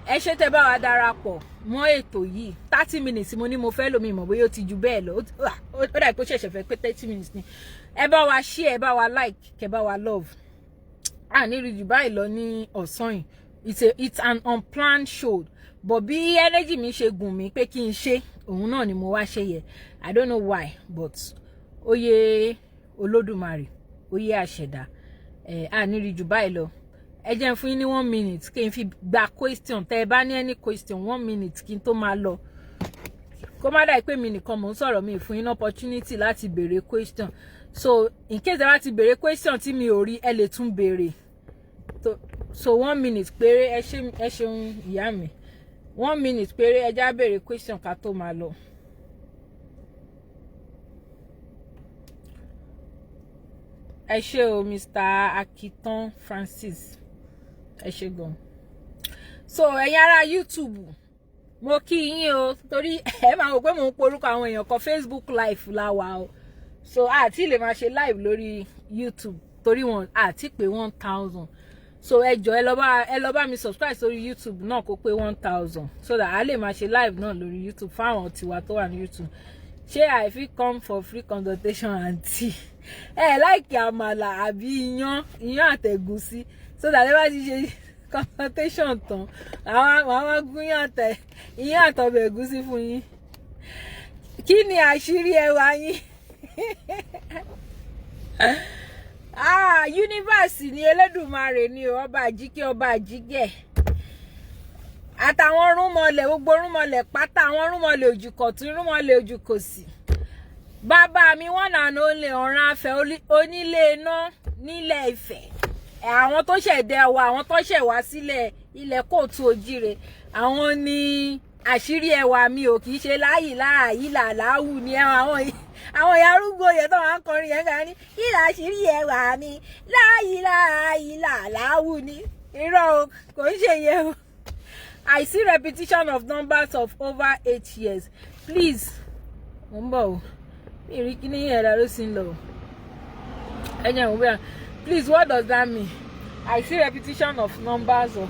ẹ ṣé tẹ́ bá wa darapọ̀ mọ́ ètò yìí. 30 minutes mo ní mo fẹ́ lómi ìmọ̀ bóyá ó ti ju bẹ́ẹ̀ lọ. Ó dà pé ó ṣẹ̀ṣẹ̀ fẹ́ pé 30 minutes ni. Ẹ bá wa share, ẹ bá wa like, kẹ bá wa love. À ní rí jù báyìí lọ ní ọ̀sán yìí. It's an unplanned show, but bí energy mi ṣe gùn mí pé kí n ṣe, òun náà ni mo wá ṣe yẹ. I don't know why, but ó yé Olódùmarè, ó yé àṣẹ̀dá ẹ̀. À ní rí jù báyìí lọ. Ẹ jẹ́ n fún yín ní one minute kí n fi gba question. Tẹ́ ẹ bá ní any question, one minute kí n tó máa lọ, kó má dà pé mi nìkan mò ń sọ̀rọ̀, mi fún yín ní opportunity láti béèrè question. So in case ẹ bá ti béèrè question tí mi ò rí, ẹ lè tún béèrè. So one minute péré. Ẹ ṣé, ẹ ṣeun ìyá mi. One minute péré, ẹ já béèrè question ká tó máa lọ. Ẹ ṣé o, Mr. Akitan Francis, ẹ ṣé gan. So ẹ̀yin ará YouTube, mo kí yín o, torí ẹ máa wò pé mò ń porúkọ àwọn èèyàn kan. Facebook live la wà o, so àti lè máa ṣe live lórí YouTube torí wọn àti pé 1,000. So ẹ jọ̀ọ́, ẹ lọ bá mi subscribe sórí YouTube náà kó pé 1,000, so that a lè máa ṣe live náà lórí YouTube fáwọn tiwa tó wà ní YouTube. Ṣé I fit come for free consultation, aunty? Ẹ like àmàlà àbí iyán, iyán àtẹ̀gúsí, so that ẹ bá ti ṣe consultation tán, àwọn gún iyán àtọbẹ̀ ẹ̀gúsí fún yín. Kí ni àṣírí ẹwà yín? Ah, universe ni, Elédùmarè ni o, ọba àjíkẹ́, ọba àjígẹ̀, àtàwọn rúnmọlẹ̀, gbogbo rúnmọlẹ̀ pátá, àwọn rúnmọlẹ̀ òjùkọ̀tún, rúnmọlẹ̀ òjùkòsì, bàbá mi, wọ́n nànà olè ọ̀ràn afẹ́ onílé iná nílẹ̀ Ifẹ̀, àwọn tó ṣẹ̀dẹ̀ wa, àwọn tó ṣẹ̀ wá sílẹ̀ ilẹ̀ kóòtù òjìrè, àwọn ní àṣírí ẹwà mi ò kì í ṣe láàyè láàyè làláwù ni àwọn ìyá arúgbó yẹn tó máa ń kọrin yẹn kan ní kí làṣírí ẹwà mi, láàyè láàyè làláwù ni. Irọ́ o, kò ń ṣe yẹn o. I see repetition of numbers of over 8 years. Please, mo ń bọ̀ o, mi rí kí ní ẹ̀rọ ló sì ń lọ ẹ jẹ́ ìwé. Please, what does that mean? I see repetition of numbers of,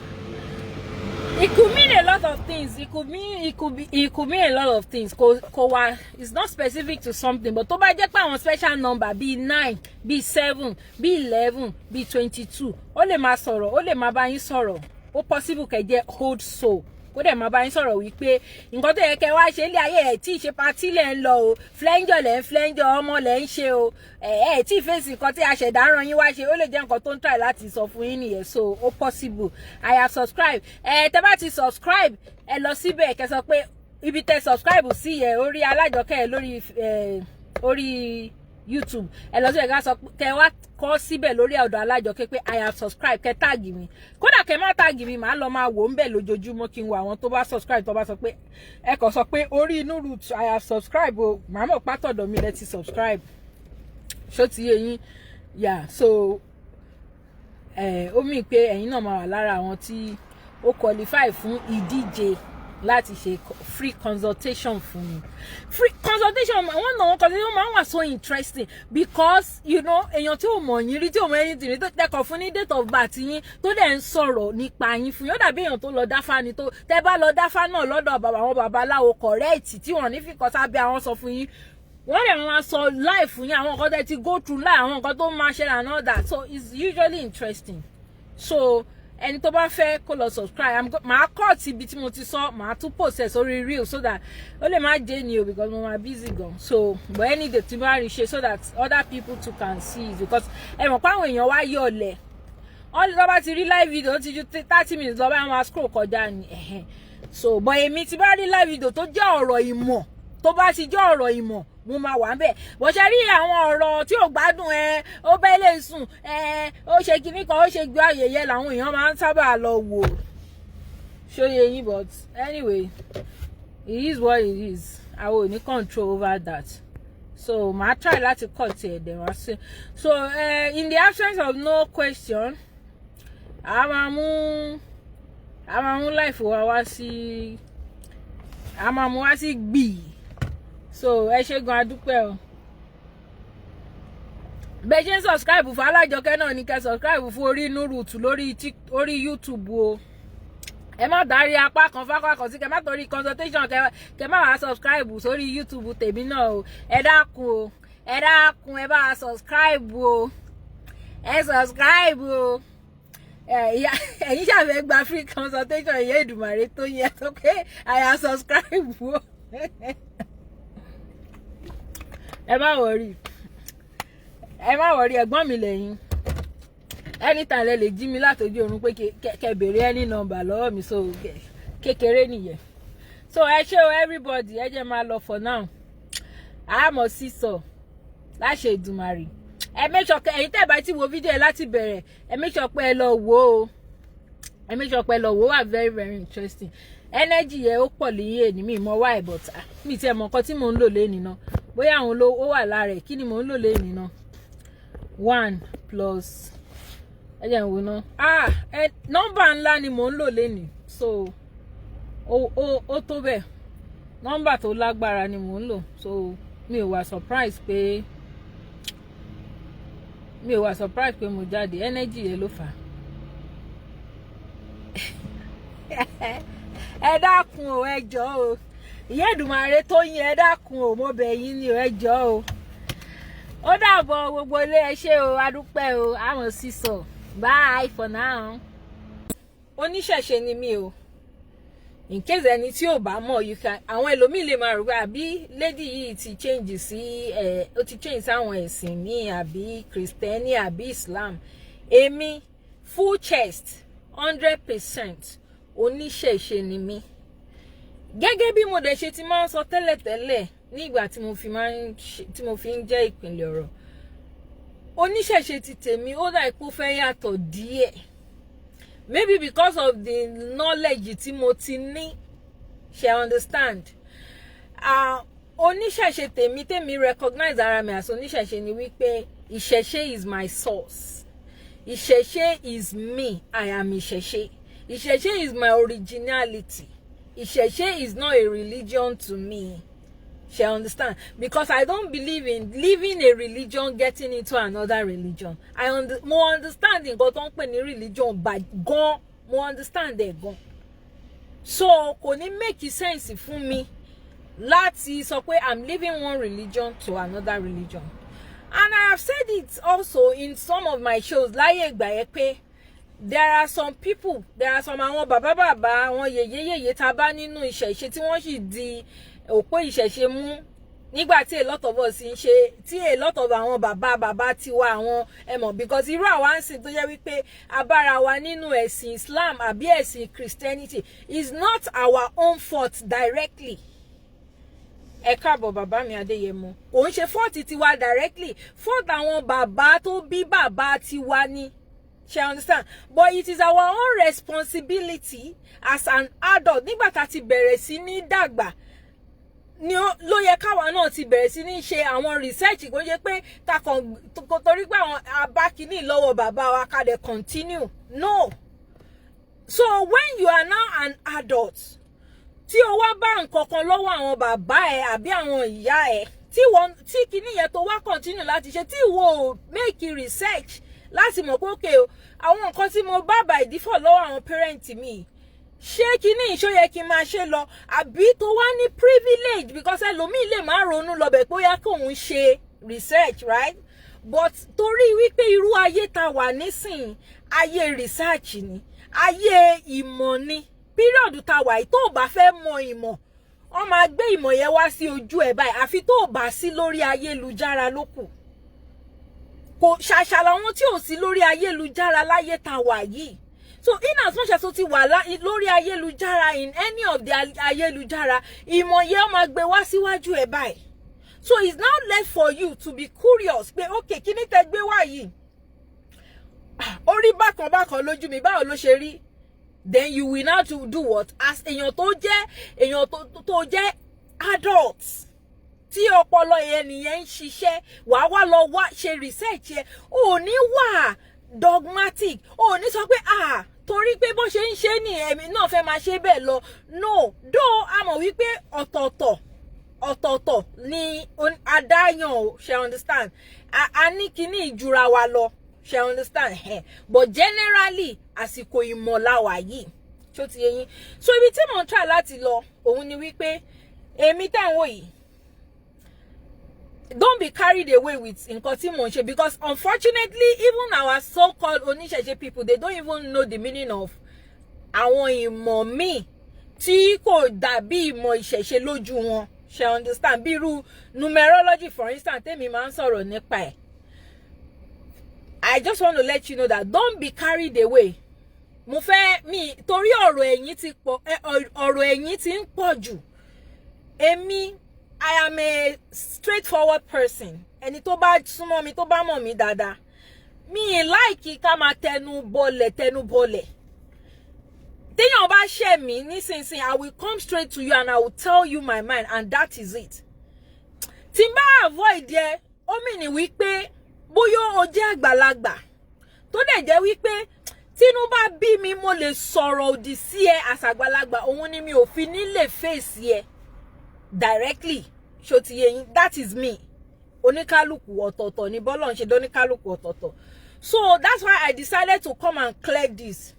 it could mean a lot of things. It could mean a lot of things. Kò wá, it's not specific to something, but tó bá jẹ́ pé àwọn special number bíi 9, bíi 7, bíi 11, bíi 22, ó lè máa sọ̀rọ̀, ó lè máa bá yín sọ̀rọ̀. Ó possible kẹ́ jẹ́ old soul, kó dẹ̀ máa bá yín sọ̀rọ̀ wípé nǹkan tó yẹ kẹ́ wá ṣe ilé ayé ẹ̀ tí ì ṣe, party lẹ̀ ń lọ o, flenjor lẹ̀ ń flenjor, ọmọ lẹ̀ ń ṣe o, ẹ̀ ẹ̀ tí ì fèsì nǹkan tí aṣẹ̀dá rán yín wá ṣe. Ó lè jẹ́ nǹkan tó ń try láti sọ fún yín nìyẹn. So ó possible. I have subscribed. Ẹ tẹ́ bá ti subscribe, ẹ lọ síbẹ̀, kẹ́ sọ pé ibi tẹ́ subscribe sí yẹn, orí Alájọkẹ́ lórí orí YouTube, ẹ lọ síbẹ̀, ká sọ kẹ wá kọ síbẹ̀ lórí ọ̀dọ̀ Alájọkẹ́ pé "I have subscribed". Kẹ tag mi, kódà kẹ má tag mi, màá lọ máa wò ń bẹ̀ lójoojúmọ́ kí n wo àwọn tó bá subscribe. Tó bá sọ pé, ẹ kàn sọ pé orí inú root "I have subscribed" o, màá mọ̀ pátọ̀dọ̀ mi lẹ ti subscribe. Ṣó ti yé yín? Yeah, so ẹ ó mì pé ẹ̀yin náà máa wà lára àwọn tí ó qualify fún ìdíje láti ṣe free consultation fún mi. Free consultation, one on one consultation máa ń wà so interesting because èèyàn tí ò mọ̀ yín rí, tí ò mọ̀ anything rí, tó tẹkọ̀ fún ní date of birth yín, tó dẹ̀ ń sọ̀rọ̀ nípa yín fún yín, ó dàbí èèyàn tó lọ dáfá ni. Tó tẹ́ bá lọ dáfá náà lọ́dọ̀ bàbá àwọn babaláwo correct, tí wọ́n ní fi kọ́ sábẹ́ àwọn sọ fún yín, wọ́n dẹ̀ máa sọ life fún yín, àwọn nǹkan tẹ́ ti go through life, àwọn nǹkan tó máa ṣẹlẹ̀ and all that. So it's usually interesting. So ẹni tó bá fẹ́ kó lọ subscribe. Màá cut ibi tí mo ti sọ, màá tún post ẹ̀ sórí reel so that ó lè má jẹ́ ni o, because mo máa busy gan. So but any day tí bá rí ṣe, so that other people too can see it, because ẹ mọ̀ pé àwọn èèyàn wá yọ̀ ọ̀lẹ̀, wọ́n lè bá ti rí live video, ó ti ju 30 minutes lọ bá wọn scroll kọjá ni. So but èmi ti bá rí live video tó jẹ́ ọ̀rọ̀ ìmọ̀, tó bá ti jẹ́ ọ̀rọ̀ ìmọ̀, mo máa wà ńbẹ̀. Bó ṣe rí àwọn ọ̀rọ̀ tí ò gbádùn ẹ, ó bẹ́ lè sùn ẹ, ó ṣe kinní kan, ó ṣe gbé ayẹyẹ, làwọn èèyàn máa ń sábà lọ wò. Ṣóye yín? But anyway, it is what it is. I will ní control over that, so màá try láti cut ẹ̀ dẹ̀ wá sí. So in the absence of no question, a máa mú life wa wá sí, a máa mú wá sí gbìí. So ẹ ṣé gan, adúpẹ́ o. Bẹ́ẹ̀ ṣe ń subscribe fún Alájọkẹ́ náà ní kẹ́ subscribe fún orí inú root lórí orí YouTube o. Ẹ má dárí apá kan fápá kan sí, kẹ́ má torí consultation kẹ́ má wàá subscribe sórí YouTube tèmi náà o. Ẹ dákun o, ẹ dákun, ẹ bá wa subscribe o, ẹ subscribe o. Ẹ̀yin ṣàfẹ́ gba free consultation, ìyá Èdùmàrè tó yẹ tó pé "I have subscribe" o. Ẹ má worry, ẹ má worry, ẹ̀gbọ́n mi lẹ́yìn. Anytime lẹ lè jí mi látọjú oorun pé kẹ́ béèrè any number lọ́wọ́ mi. So kékeré nìyẹn. So ẹ ṣé o, everybody. Ẹ jẹ́ máa lọ for now. Àmọ́ sísọ láṣẹ Èdùmàrè. Ẹ make sure, ẹ̀yin tẹ́ bá ti wo fídíò ẹ láti bẹ̀rẹ̀, ẹ make sure pé ẹ lọ wò ó. Ẹ make sure pé ẹ lọ wò ó, wà very very interesting. Energy yẹn ó pọ̀ léyìn èní, mi mọ why, but mi tiẹ̀ mọ nǹkan tí mò ń lò léni náà, bóyá àwọn ló ó wà lára ẹ̀. Kí ni mò ń lò léni náà? One plus, ẹ jẹ́ n wò ná. Ah, ẹ nọ́mbà ńlá ni mò ń lò léni, so ó tó bẹ́ẹ̀. Nọ́mbà tó lágbára ni mò ń lò, so mi ò wà surprise pé mo jáde. Energy yẹn ló fà á. Ẹ dákun o, ẹ jọ̀ọ́ o, ìyá Èdùmàrè tó yín, ẹ dákun o, mo bẹ̀ yín ni o, ẹ jọ̀ọ́ o. Ó dàbọ̀ gbogbo ilé. Ẹ ṣé o, adúpẹ́ o, àmọ̀ sísọ. Bye for now. Oníṣẹ̀ṣe ni mí o. In case ẹni tí ò bá mọ̀, you can, àwọn ẹlòmíì lè máa rò pé àbí lady yìí ti change sí ẹ, ó ti change sáwọn ẹ̀sìn míì, àbí Kristẹni àbí Islam. Èmi, full chest, 100% oníṣẹ̀ṣe ni mí. Gẹ́gẹ́ bí mo dẹ̀ ṣe ti máa ń sọ tẹ́lẹ̀tẹ́lẹ̀ nígbà tí mo fi ń jẹ́ ìpìlẹ̀ ọ̀rọ̀ oníṣẹ̀ṣe ti tèmi, ó dà kó fẹ́ yàtọ̀ díẹ̀, maybe because of the knowledge tí mo ti ní. Ṣe understand? Oníṣẹ̀ṣe tèmi, tèmi recognize ara mi as oníṣẹ̀ṣe ni wípé ìṣẹ̀ṣe is my source, ìṣẹ̀ṣe is me, I am ìṣẹ̀ṣe, ìṣẹ̀ṣe is my originality, ìṣẹ̀ṣe is not a religion to me. Ṣe understand? Because I don't believe in leaving a religion, getting into another religion. Mo understand nǹkan tó ń pè ní religion but gan, mo understand ẹ̀ gan. So kò ní make sense fún mi láti sọ pé I'm leaving one religion to another religion. And I have said it also in some of my shows láyé ìgbà yẹn pé there are some people, there are some àwọn bàbá bàbá, àwọn yèyé yèyé tá a bá nínú ìṣẹ̀ṣe tí wọ́n sì di òpó ìṣẹ̀ṣe mú nígbà tí a lot of us ń ṣe, tí a lot of àwọn bàbá bàbá tiwa, àwọn ẹ mọ̀, because irú àwa ń sìn tó jẹ́ wípé abára wa nínú ẹ̀sìn Islam àbí ẹ̀sìn Christianity is not our own fault directly. Ẹ káàbọ̀, bàbá mi Adéyẹmọ. Kò ń ṣe fault tiwa directly, fault àwọn bàbá tó bí bàbá tiwa ni. Ṣe understand? But it is our own responsibility as an adult, nígbà tá a ti bẹ̀rẹ̀ sí ní dàgbà ni ló yẹ káwa náà ti bẹ̀rẹ̀ sí ní ṣe àwọn research. Kò ṣe pé ká kàn torí pé àwọn abákiní lọ́wọ́ bàbá wa ká dẹ̀ continue. No. So when you are now an adult, tí o wá bá nǹkan kan lọ́wọ́ àwọn bàbá ẹ àbí àwọn ìyá ẹ, tí wọ́n tí kinní yẹn tó wá continue láti ṣe, tí ìwọ ò make research láti mọ̀ pé okay o, àwọn nǹkan tí mo bá by default lọ́wọ́ àwọn parent mi, ṣé kinní ìṣó yẹ kí n máa ṣe lọ, àbí tó wá ní privilege, because ẹlòmíì lè má ronú lọ bẹ̀ pé ó yá kóun ṣe research, right? But torí wípé irú ayé ta wà nísìn, ayé research ni, ayé ìmọ̀ ni, period ta wà yìí, tó o bá fẹ́ mọ ìmọ̀, wọ́n máa gbé ìmọ̀ yẹn wá sí ojú ẹ̀ báyìí, àfi tó o bá sí lórí ayélujára ló kù. Kò ṣàṣà làwọn tí ò sí lórí ayélujára láyé ta wà yìí. So in as much as o ti wà lórí ayélujára, in any of the ayélujára, ìmọ̀ yẹn ó máa gbé wá síwájú ẹ̀ báyìí. So it's now left for you to be curious pé okay, kí ni tẹ́ gbé wá yìí? Ó rí bákan bákan lójú mi, báwo ló ṣe rí? Then you will now to do what? As èèyàn tó jẹ́ èèyàn tó jẹ́ adult, tí ọpọlọ yẹn nìyẹn ń ṣiṣẹ́, wàá wá lọ wá ṣe research yẹn. Ò ní wà dogmatic, ò ní sọ pé ah, torí pé bó ṣe ń ṣe ni èmi náà fẹ́ máa ṣe bẹ́ẹ̀ lọ. No. Though a mọ̀ wípé ọ̀tọ̀ọ̀tọ̀ ọ̀tọ̀ọ̀tọ̀ ni adáyàn o. Ṣe understand? A ní kíní ìjura wa lọ. Ṣe understand? But generally, àsìkò ìmọ̀ la wà yìí. Ṣó ti yé yín? So ibi tí mò ń try láti lọ òun ni wípé èmi tẹ̀ ń wò yìí, don't be carried away with nǹkan tí mò ń ṣe, because unfortunately, even our so-called oníṣẹ̀ṣe people, they don't even know the meaning of àwọn ìmọ̀ míì tí kò dàbí ìmọ̀ ìṣẹ̀ṣe lójú wọn. Ṣe understand? Bí irú numerology, for instance, tèmi máa ń sọ̀rọ̀ nípa ẹ̀. I just want to let you know that don't be carried away. Mo fẹ́ mi torí ọ̀rọ̀ ẹ̀yìn ti pọ̀, ọ̀rọ̀ ẹ̀yìn ti ń pọ̀ jù. Èmi, I am a straightforward person. Ẹni tó bá súnmọ́ mi, tó bá mọ̀ mí dáadáa, mi ì like ká máa tẹnu bọlẹ̀ tẹnu bọlẹ̀. Téèyàn bá ṣẹ̀ mí nísinsìnyí, I will come straight to you and I will tell you my mind, and that is it. Tí n bá avoid ẹ, ó mean wípé bóyá o jẹ́ àgbàlagbà tó dẹ̀ jẹ́ wípé tínú bá bí mi, mo lè sọ̀rọ̀ òdì sí ẹ àṣàgbàlagbà, òun ni mi ò fi ní lè fèsì ẹ directly. Ṣó ti yé yín? That is me. Oníkálukú ọ̀tọ̀ọ̀tọ̀ ni bọ́lọ̀ ń ṣe dóníkálukú ọ̀tọ̀ọ̀tọ̀. So that's why I decided to come and clear this.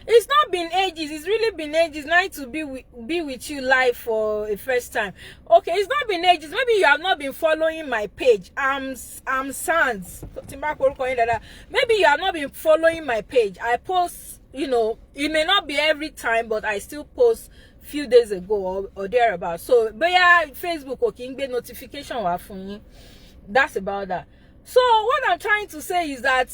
It's not been ages. It's really been ages. Nice to be with you live for a first time. Okay, it's not been ages. Maybe you have not been following my page. I'm Sans. Maybe you have not been following my page. I post It may not be every time, but I still post few days ago or thereabout. So bóyá Facebook ò kí ń gbé notification wá fún yín. That's about that. So what I'm trying to say is that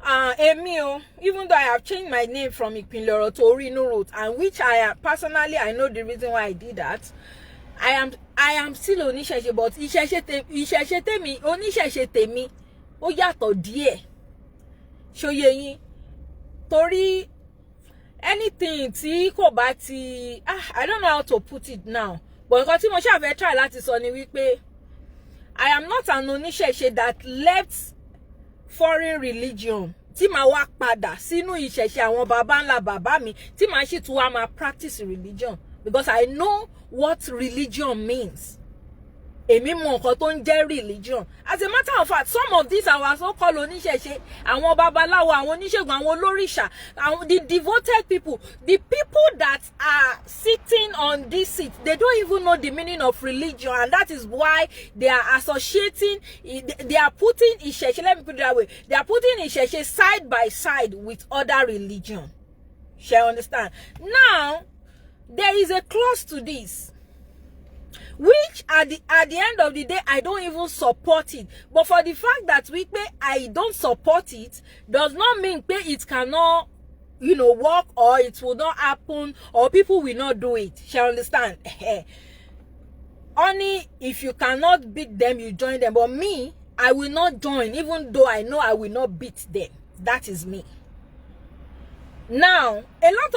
èmi o, even though I have changed my name from Ìpìlẹ̀ Ọ̀rọ̀ to Orinu Road, and which I am personally, I know the reason why I did that, I am still oníṣẹ̀ṣe, but ìṣẹ̀ṣe tèmi, oníṣẹ̀ṣe tèmi, ó yàtọ̀ díẹ̀. Ṣó yé yín? Torí anything tí kò bá ti, ah, I don't know how to put it now, but nǹkan tí mo ṣáà fẹ́ try láti sọ ni wípé I am not an oníṣẹ̀ṣe that left foreign religion tí màá wá padà sínú ìṣẹ̀ṣe àwọn baba ńlá bàbá mi, tí màá sì tún wá máa practice religion, because I know what religion means. Èmi mọ nǹkan tó ń jẹ́ religion. As a matter of fact, some of these our so called oníṣẹ̀ṣe, àwọn babaláwo, àwọn oníṣègùn, àwọn olóríṣà, àwọn the devoted people, the people that are sitting on this seat, they don't even know the meaning of religion, and that is why they are associating, they are putting ìṣẹ̀ṣe, let me put it that way, they are putting ìṣẹ̀ṣe side by side with other religion. Ṣé understand? Now, there is a clause to this, which at the end of the day, I don't even support it. But for the fact that wípé I don't support it does not mean pé it cannot work, or it will not happen, or people will not do it. Ṣé understand? Only if you cannot beat them, you join them. But me, I will not join, even though I know I will not beat them. That is me. Now, a lot of